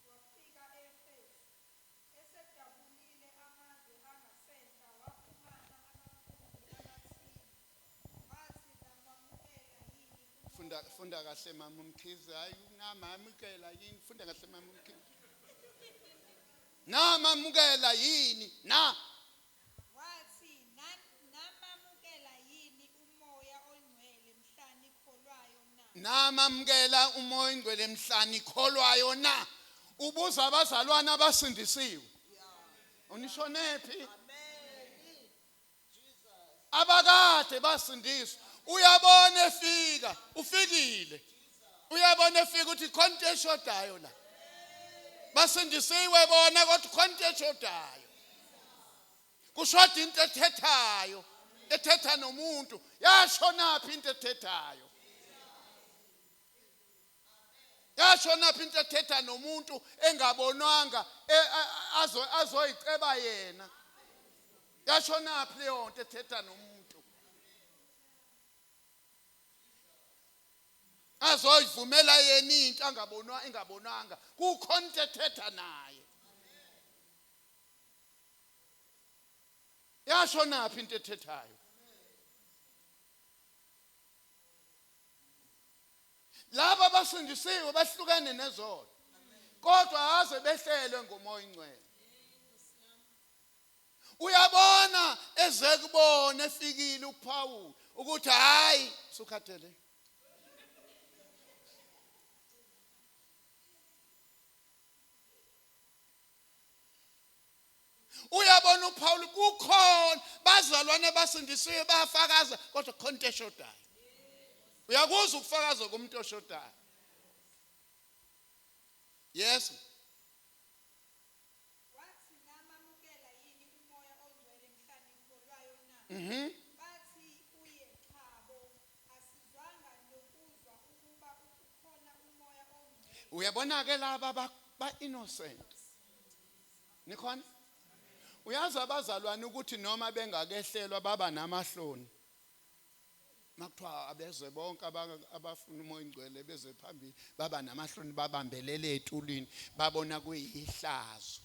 wafika e-Efesu. Esedabulile amazwe angasenhla, wafumana abafundi abathile. Wathi, namamukela yini uMoya? Funda, funda kahle, mama uMkhize. Hayi, namamukela yini? Funda kahle, mama uMkhize. Namamukela yini na? Wathi, "Namamukela yini uMoya oNgcwele mhla nikholwayo na?" Namamukela uMoya oNgcwele mhla nikholwayo na? Ubuza abazalwane abasindisiwe. Unishonephi? Abakade basindiswa. Uyabona efika, ufikile. Uyabona efika ukuthi khona into eshodayo la. Basindisiwe bona kodwa khona into eshodayo. Kushoda into ethethayo, ethetha nomuntu. Yashonaphi into ethethayo? Yashonaphi into ethetha nomuntu engabonwanga azoyiceba yena? Yashonaphi leyo nto ethetha nomuntu? Azoyivumela yena into angabonwa engabonwanga, kukhona into ethetha naye. Yashonaphi into ethethayo? Laba abasindisiwe bahlukene nezono, kodwa aze behlelwe ngoMoya oNgcwele. Uyabona eze kubona efikile uPaul ukuthi hayi sukhathele. Uyabona uPaul kukhona bazalwane abasindisiwe bayafakaza kodwa khona into eshodayo. Uyakuzwa ukufakaza komuntu oshodayo. Yes. Wathi, Namamukela yini uMoya oNgcwele mhla nikholwayo na? Bathi kuye, Qhabo, asizwanga nokuzwa ukuba kukhona uMoya oNgcwele. Uyabona ke laba ba innocent. Nikhona? Uyazi abazalwane ukuthi noma bengakehlelwa baba namahloni. Makuthiwa abeze bonke abafuna uMoya oNgcwele beze phambili, baba namahloni, babambelele etulwini, babona kuyihlazo.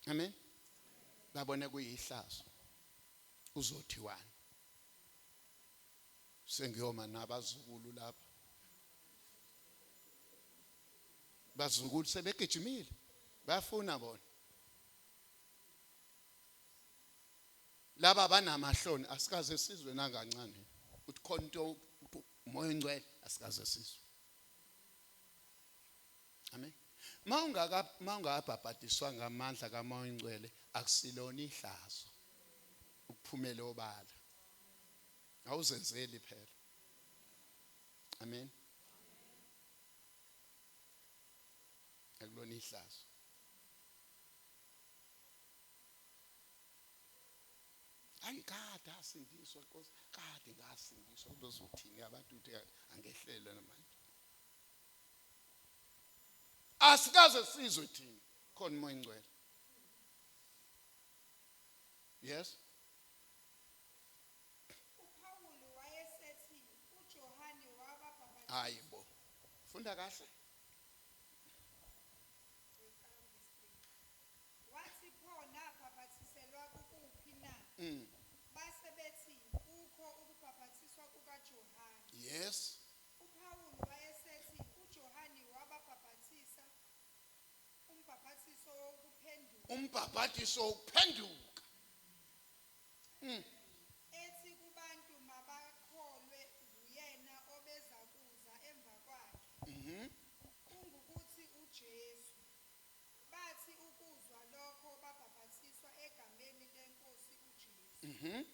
Amen. Babona kuyihlazo. Uzothiwani? Sengiyoma nabazukulu lapha. Bazukulu sebegijimile, bayafuna bona. Laba banamahloni, asikaze sizwe nakancane ukuthi khona into uMoya oNgcwele, asikaze sizwe. Amen. Mawungaka mawungabhabhadiswa ngamandla kaMoya oNgcwele, akusilona ihlazo ukuphumela obala. Awuzenzeli phela. Amen. Akulona ihlazo. Hayi kade asindiswa Nkosi, kade ngasindiswa, kuzothini abantu ukuthi angehlelwe namanje. Asikaze sizwe thina khona uMoya oNgcwele. Yes. UPawulu wayesethi uJohane wababhabhatisa. Hayi bo. Funda kahle. Wathi pho nabhabhathiselwa kukuphi na? Base bethi kukho ukubhabhathiswa kukaJohane. Yes. UPawulu wayesethi uJohane wababhabhathisa umbhabhathiso wokuphenduka. Umbhabhathiso wokuphenduka. Ethi kubantu mabakholwe nguyena obeza kuza emva kwakhe. Kungukuthi uJesu. Bathi ukuzwa lokho babhabhathiswa egameni leNkosi uJesu.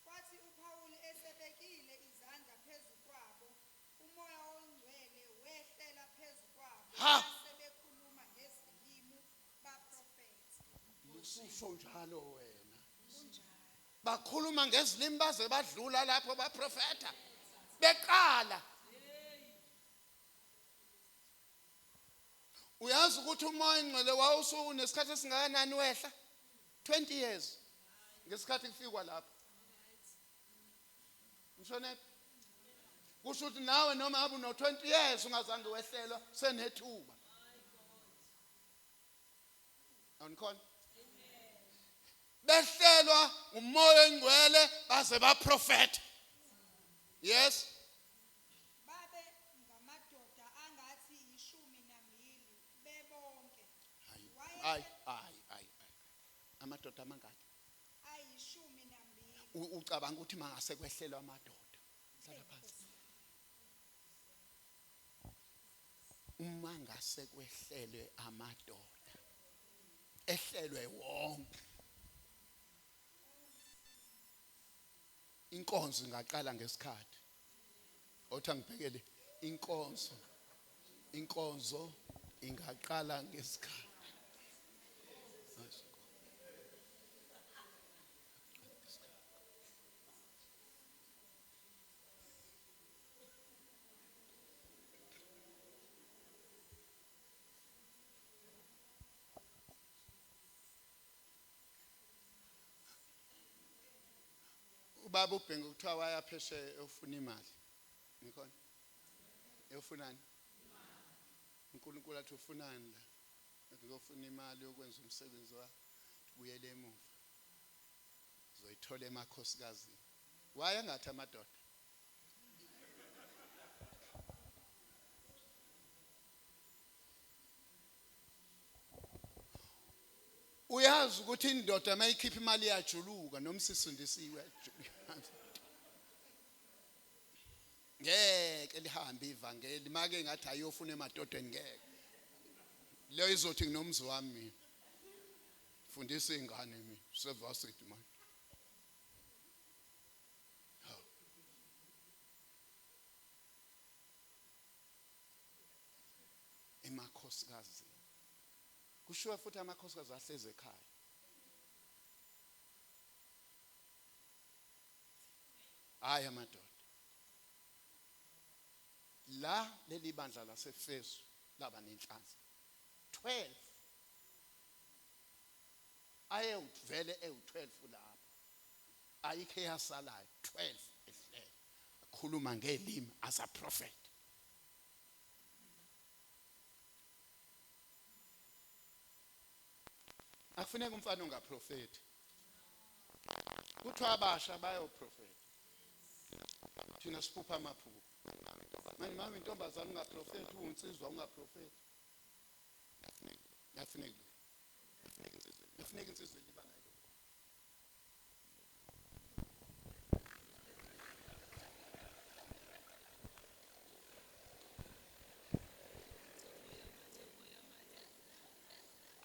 Kwathi uPawulu esebekile izandla phezu kwabo, uMoya oNgcwele wehlela phezu kwabo. Ha! Base bekhuluma ngezilimi baprofetha. Ususho njalo wena. Bakhuluma ngezilimi baze badlula lapho baprofetha. Beqala. Uyazi ukuthi uMoya oNgcwele wawusunesikhathi esingakanani wehla? 20 years. Ngesikhathi kufikwa lapho. Ngishonephi? Kusho ukuthi nawe noma ngabe uno 20 years ungazange wehlelwa, senethuba. Awunikhona? Behlelwa uMoya oNgcwele baze baprofetha. Yes. Babe ngamadoda angathi 12 bebonke. Hayi hayi hayi. Amadoda amangaki? 12. Ucabanga ukuthi mangase kwehlelwa amadoda. Hlala phansi. Uma ngase kwehlelwe amadoda, ehlelwe wonke. Inkonzo ingaqala ngesikhathi. Othi angibhekele inkonzo. Inkonzo ingaqala ngesikhathi. Ubaba uBhengu kuthiwa waya phesheya eyofuna imali. Nikhona? Eyofunani? UNkulunkulu athi ufunani la? Ngizofuna imali yokwenza umsebenzi wakhe. Buyele emuva. Uzoyithola emakhosikazini. Wayengathi amadoda. Uyazi ukuthi indoda mayikhipha imali iyajuluka noma sisindisiwe ngeke lihambe ivangeli make ngathi ayofuna emadodeni ngeke leyo izothi nginomzi wami mina fundisa ingane mina sevasithi manje emakhosikazi Kushiwo futhi amakhosikazi ahlezi ekhaya. Hayi amadoda. La leli bandla laseFesu laba nenhlanhla. 12 ayewuvele ewu-12 lapho ayikho eyasalayo 12 ehlele akhuluma ngelimi as a prophet Akufuneka umfana ongaprofethi. Kuthiwa abasha bayoprofetha. Thina siphupha amaphupho. Manje mama intombazane ungaprofethi, uwunsizwa ungaprofethi. Yafuneka. Yafuneka insizwa elibanga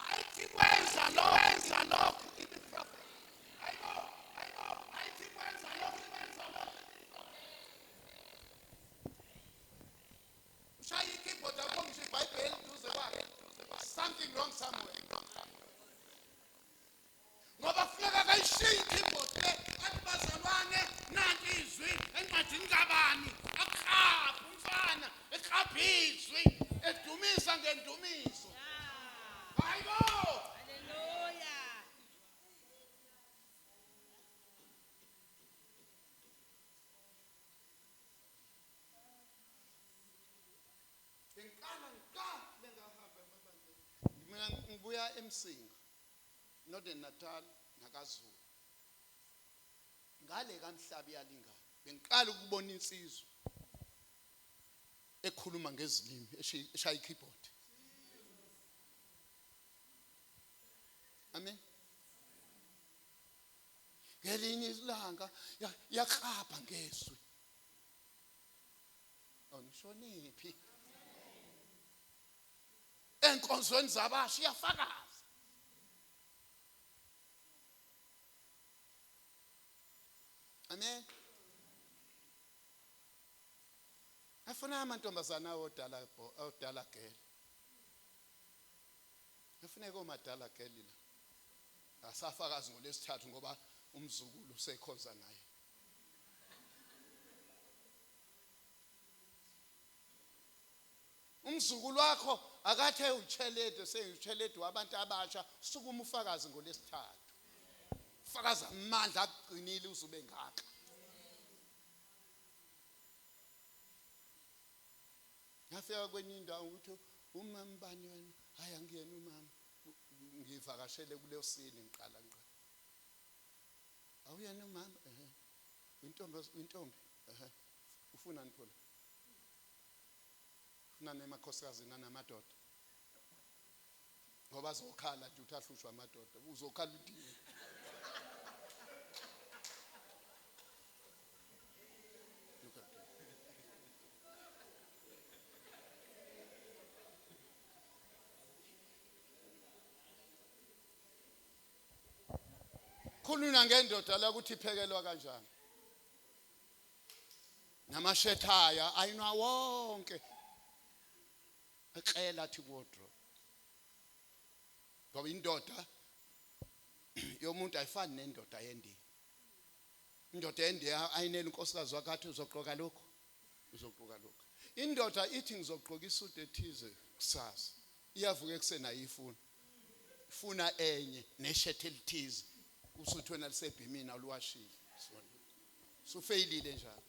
Ayithi kwenza lo wenza lokhu ibe prophet. Ayibo, ayibo, ayithi kwenza lokhu kwenza lokhu. Ushaya i-keyboard akho ngisho iBhayibheli duze kwakhe. Something wrong somewhere. Ngoba funeka kayishiye i-keyboard le athi bazalwane nanti izwi encwadini kabani akrabhe umfana ekrabhe izwi Edumisa ngendumiso. Hayibo! Hallelujah. Bengiqala ngiqala bengahamba emabandleni. Mina ngibuya eMsinga, Northern Natal nakaZulu. Ngale kaMhlaba iyalingana. Bengiqala ukubona insizwa ekhuluma ngezilimi eshaya i-keyboard. Amen. Ngelinye ilanga yaklabha ngezwi. Oh nishonephi? Enkonzweni zabasha iyafakaza. Amen. Afuna amantombazana awodala awodala girl. Afuneka omadala girl la. Asafakazi ngolesithathu ngoba umzukulu usekhonza naye. Umzukulu wakho akathe uchelede seyuchelede wabantu abasha sukuma ufakazi ngolesithathu. Fakaza amandla akugcinile uzube ngaka. Ngafika kwenye indawo ukuthi umama bani wena hayi angiyena umama ngivakashele kuleyo sini ngiqala ngiqala awuyena umama ehe intombi intombi ehe ufunani pho la ufunani emakhosikazi namadoda ngoba azokhala nje uthi ahlushwa amadoda uzokhala uthini Khulunywa ngendoda la ukuthi iphekelwa kanjani. Namashetaya ayinwa wonke. Ekrela athi wardrobe. Ngoba indoda yomuntu ayifani nendoda yendiya. Indoda yendiya ayinele unkosikazi wakhe athi uzogqoka lokho. Uzogqoka lokho. Indoda ithi ngizogqoka isudu ethize kusasa. Iyavuka ekuseni ayifuna. Ifuna enye neshethe elithize. Usuthi wena lisebhimini awuliwashile. Sufeyilile njalo.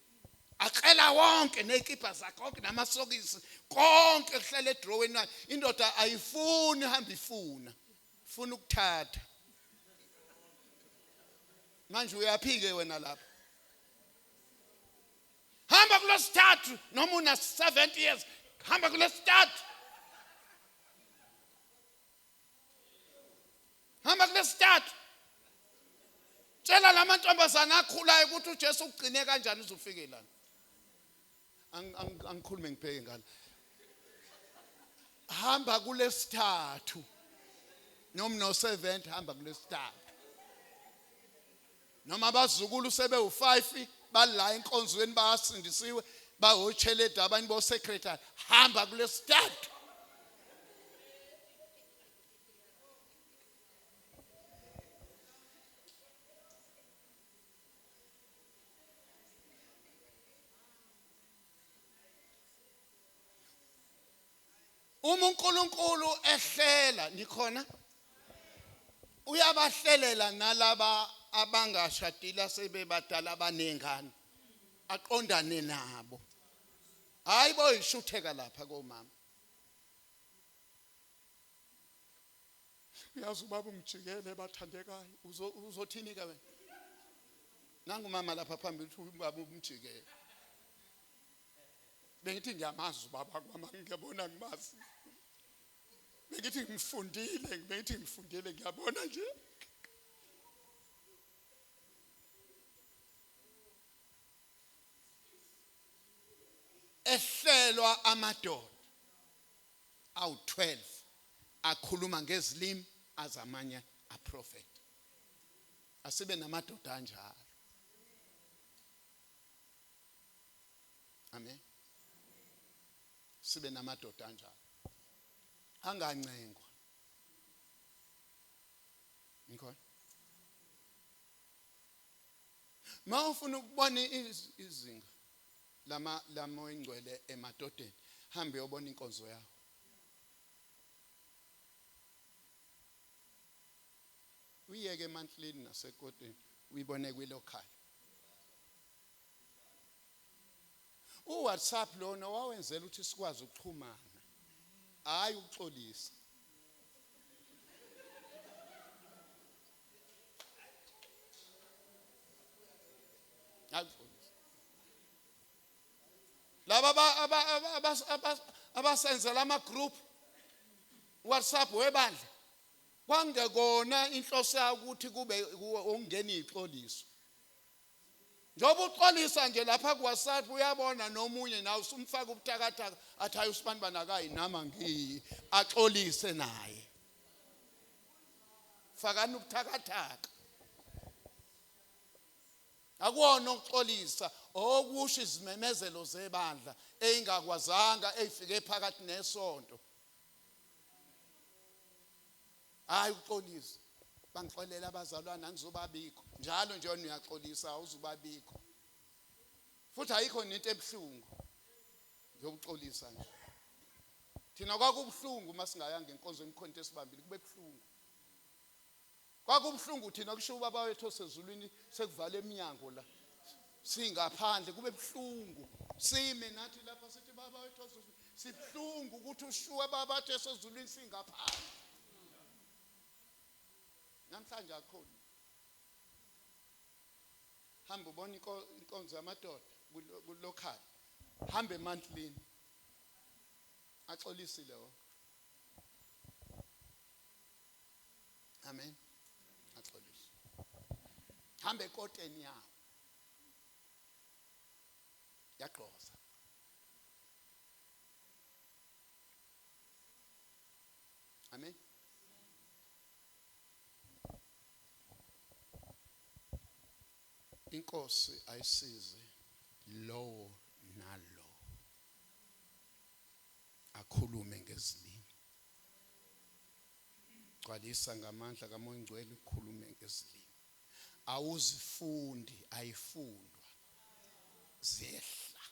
Akrela wonke nezikipa zakhe konke namasokisi konke kuhlala edroweni wakhe. Indoda ayifuni hamba ifuna. Ifuna ukuthatha. Manje uyaphike wena lapha. Hamba kulesithathu noma una 70 years. Hamba kulesithathu. Hamba kulesithathu. Tshela lamantombazana akhulayo ukuthi uJesu ugcine kanjani uzufike lana. Angikhulume ngibheke ngala. Hamba kulesithathu. Noma no 70 hamba kulesithathu. Noma abazukulu sebewu5 bala enkonzweni bayasindisiwe bahotsheleda abanye bo secretary hamba kulesithathu. Uma uNkulunkulu ehlela nikhona uyabahlelela nalaba abangashadile asebebadala abanengane aqondane nabo. Hayi bo ishutheka lapha komama. Uyazi ubaba ungijikele bathandekayo uzothini ke wena? Nangu mama lapha phambili uthi ubaba umjikele. Bengithi ngiyamazi ubaba kwami ngiyabona ngimazi. Bengithi ngifundile, bengithi ngifundile ngiyabona nje. Ehlelwa amadoda awu-12 akhuluma ngezilimi azamanye aprofet. Asibe namadoda anjalo. Amen. Sibe namadoda anjalo. Angancengwa. Ngikhona. Mawufuna ukubona izinga lama lamo ingcwele emadodeni, hambe uyobona inkonzo yawo. Uyeke emantlini nasekoteni uyibone kwilocal. UWhatsApp lona wawenzela ukuthi sikwazi ukuxhumana, hayi ukuxolisa. Laba abasenzela ama group WhatsApp webandla kwangekona inhloso yawo ukuthi kube ungena ixoliso. Njengoba uxolisa nje lapha ku WhatsApp uyabona nomunye nawe usumfaka ubuthakathaka athi hayi usibani banakayi nama ngiyi axolise naye. Fakani ubuthakathaka. Akuwona ukuxolisa okusho izimemezelo zebandla eyingakwazanga eyifike phakathi nesonto. Hayi ukuxolisa. Bangixolela abazalwane angizobabikho. Njalo nje wena uyaxolisa awuzubabikho. Futhi ayikho nento ebuhlungu yokuxolisa nje. Thina kwakubuhlungu uma singayanga enkonzweni khona into esibambile kube buhlungu. Kwakubuhlungu thina kusho ubaba wethu osezulwini sekuvala eminyango la. Singaphandle kube buhlungu. Sime nathi lapha sithi baba wethu osezulwini sibuhlungu ukuthi ushuwa baba wethu osezulwini singaphandle. Namhlanje akho. Hamba ubona inkonzo yamadoda kulocal. Hamba emantlini. Axolisile wonke. Amen. Axolise. Hamba ekoteni yawo. Yagqoza. Amen. Inkosi ayisize lowo Akhulume ngezilimi. Gcwalisa ngamandla kaMoya Ongcwele ukhulume ngezilimi. Awuzifundi, ayifundwa. Ziyehla.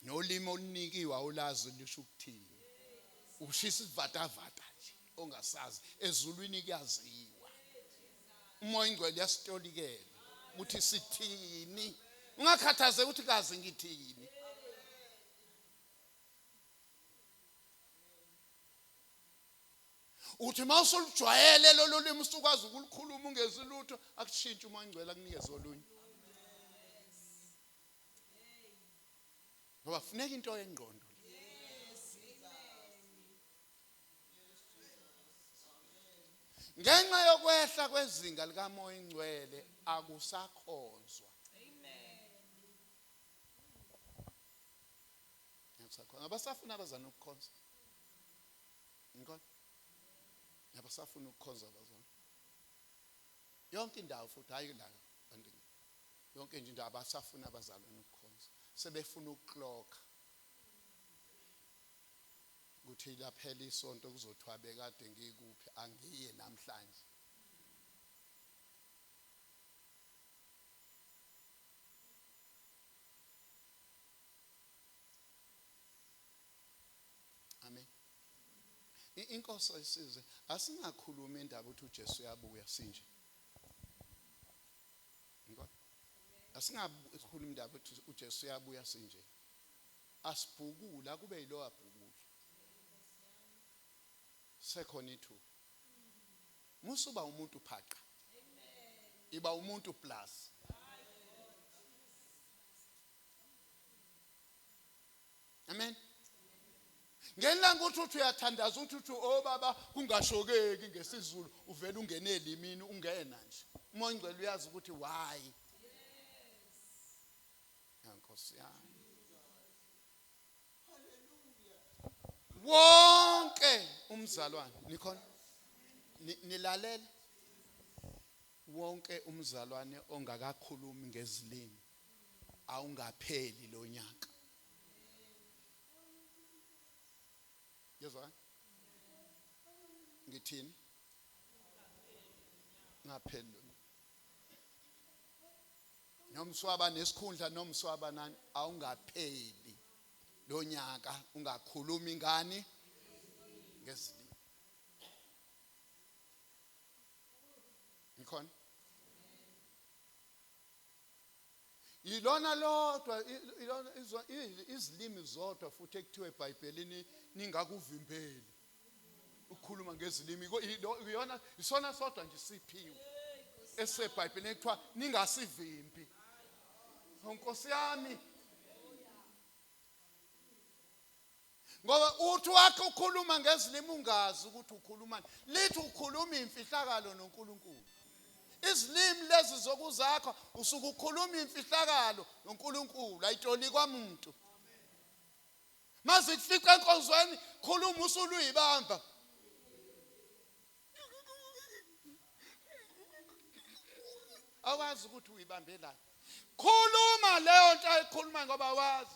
Nolimi olunikiwe awulazi lisho ukuthini. Ushisa ivatavata nje ongasazi. Ezulwini kuyaziwa. Umoya Ongcwele uyasitolikela ukuthi sithini. Ungakhathazeki ukuthi kazi ngithini. Uthi uma usulujwayele lolu limi usukwazi ukulikhuluma ungezi lutho, akushintshi uMoya Ongcwele akunikeze olunye. Ngoba funeka into yengqondo. Ngenxa yokwehla kwezinga likaMoya Ongcwele akusakhonzwa. Akusakhonzwa. Abasafuna abazana ukukhonza. Ngikhona. Abasafuna ukukhonza abazana. Yonke indawo futhi hayi la kanti yonke nje indawo abasafuna abazalwane ukukhonza. Sebefuna ukuklokha. Kuthi laphela isonto kuzothiwa bekade ngikuphi angiye namhlanje. Amen. Inkosi ayisize asingakhulumi indaba ukuthi uJesu uyabuya sinje. Ngikho. Asingakhulumi indaba ukuthi uJesu uyabuya sinje. Asibhukula kube yilo abhukula. Sekhona ithuba. Musuba umuntu phaqa. Iba umuntu plus. Amen. Ngelanga uthi uthi uyathandaza uthi uthi oh baba kungashokeki ngesiZulu uvela ungene elimini ungena nje. Umoya Ongcwele uyazi ukuthi why. Nkosi yami. Wonke umzalwane nikhona nilalele wonke umzalwane ongakakhulumi ngezilimi awungapheli lo nyaka. Yezwa? Ngithini? Ngapheli lo nyaka. Nomswaba nesikhundla nomswaba nani awungapheli lo nyaka ungakhulumi ngani ngezilimi. Ngikhona? Yilona lodwa ilona izilimi zodwa futhi ekuthiwe eBhayibhelini ningakuvimbeli ukukhuluma ngezilimi. Iyona isona sodwa nje siphiwe eseBhayibhelini ekuthiwa ningasivimbi. Nkosi yami, ngoba uthi wakhe ukhuluma ngezilimi ungazi ukuthi ukhulumani, lithi ukhuluma imfihlakalo noNkulunkulu. Izilimi lezi zokuzakha usuke ukhuluma imfihlakalo noNkulunkulu, ayitolikwa muntu. Mazikufica enkonzweni khuluma usuluyibamba. Awazi ukuthi uyibambelani. Khuluma leyo nto ayikhuluma ngoba awazi.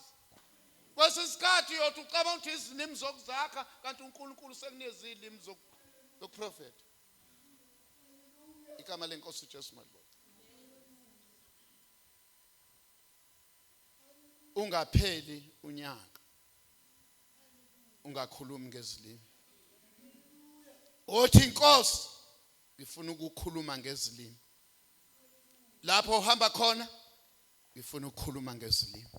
Kwesinye isikhathi uyothi ucabanga ukuthi izilimi zokuzakha kanti uNkulunkulu sekunezilimi zokuprofetha. Igama lenkosi uJesu malibonga. Ungapheli unyaka ungakhulumi ngezilimi. Othi inkosi ngifuna ukukhuluma ngezilimi. Lapho uhamba khona ngifuna ukukhuluma ngezilimi.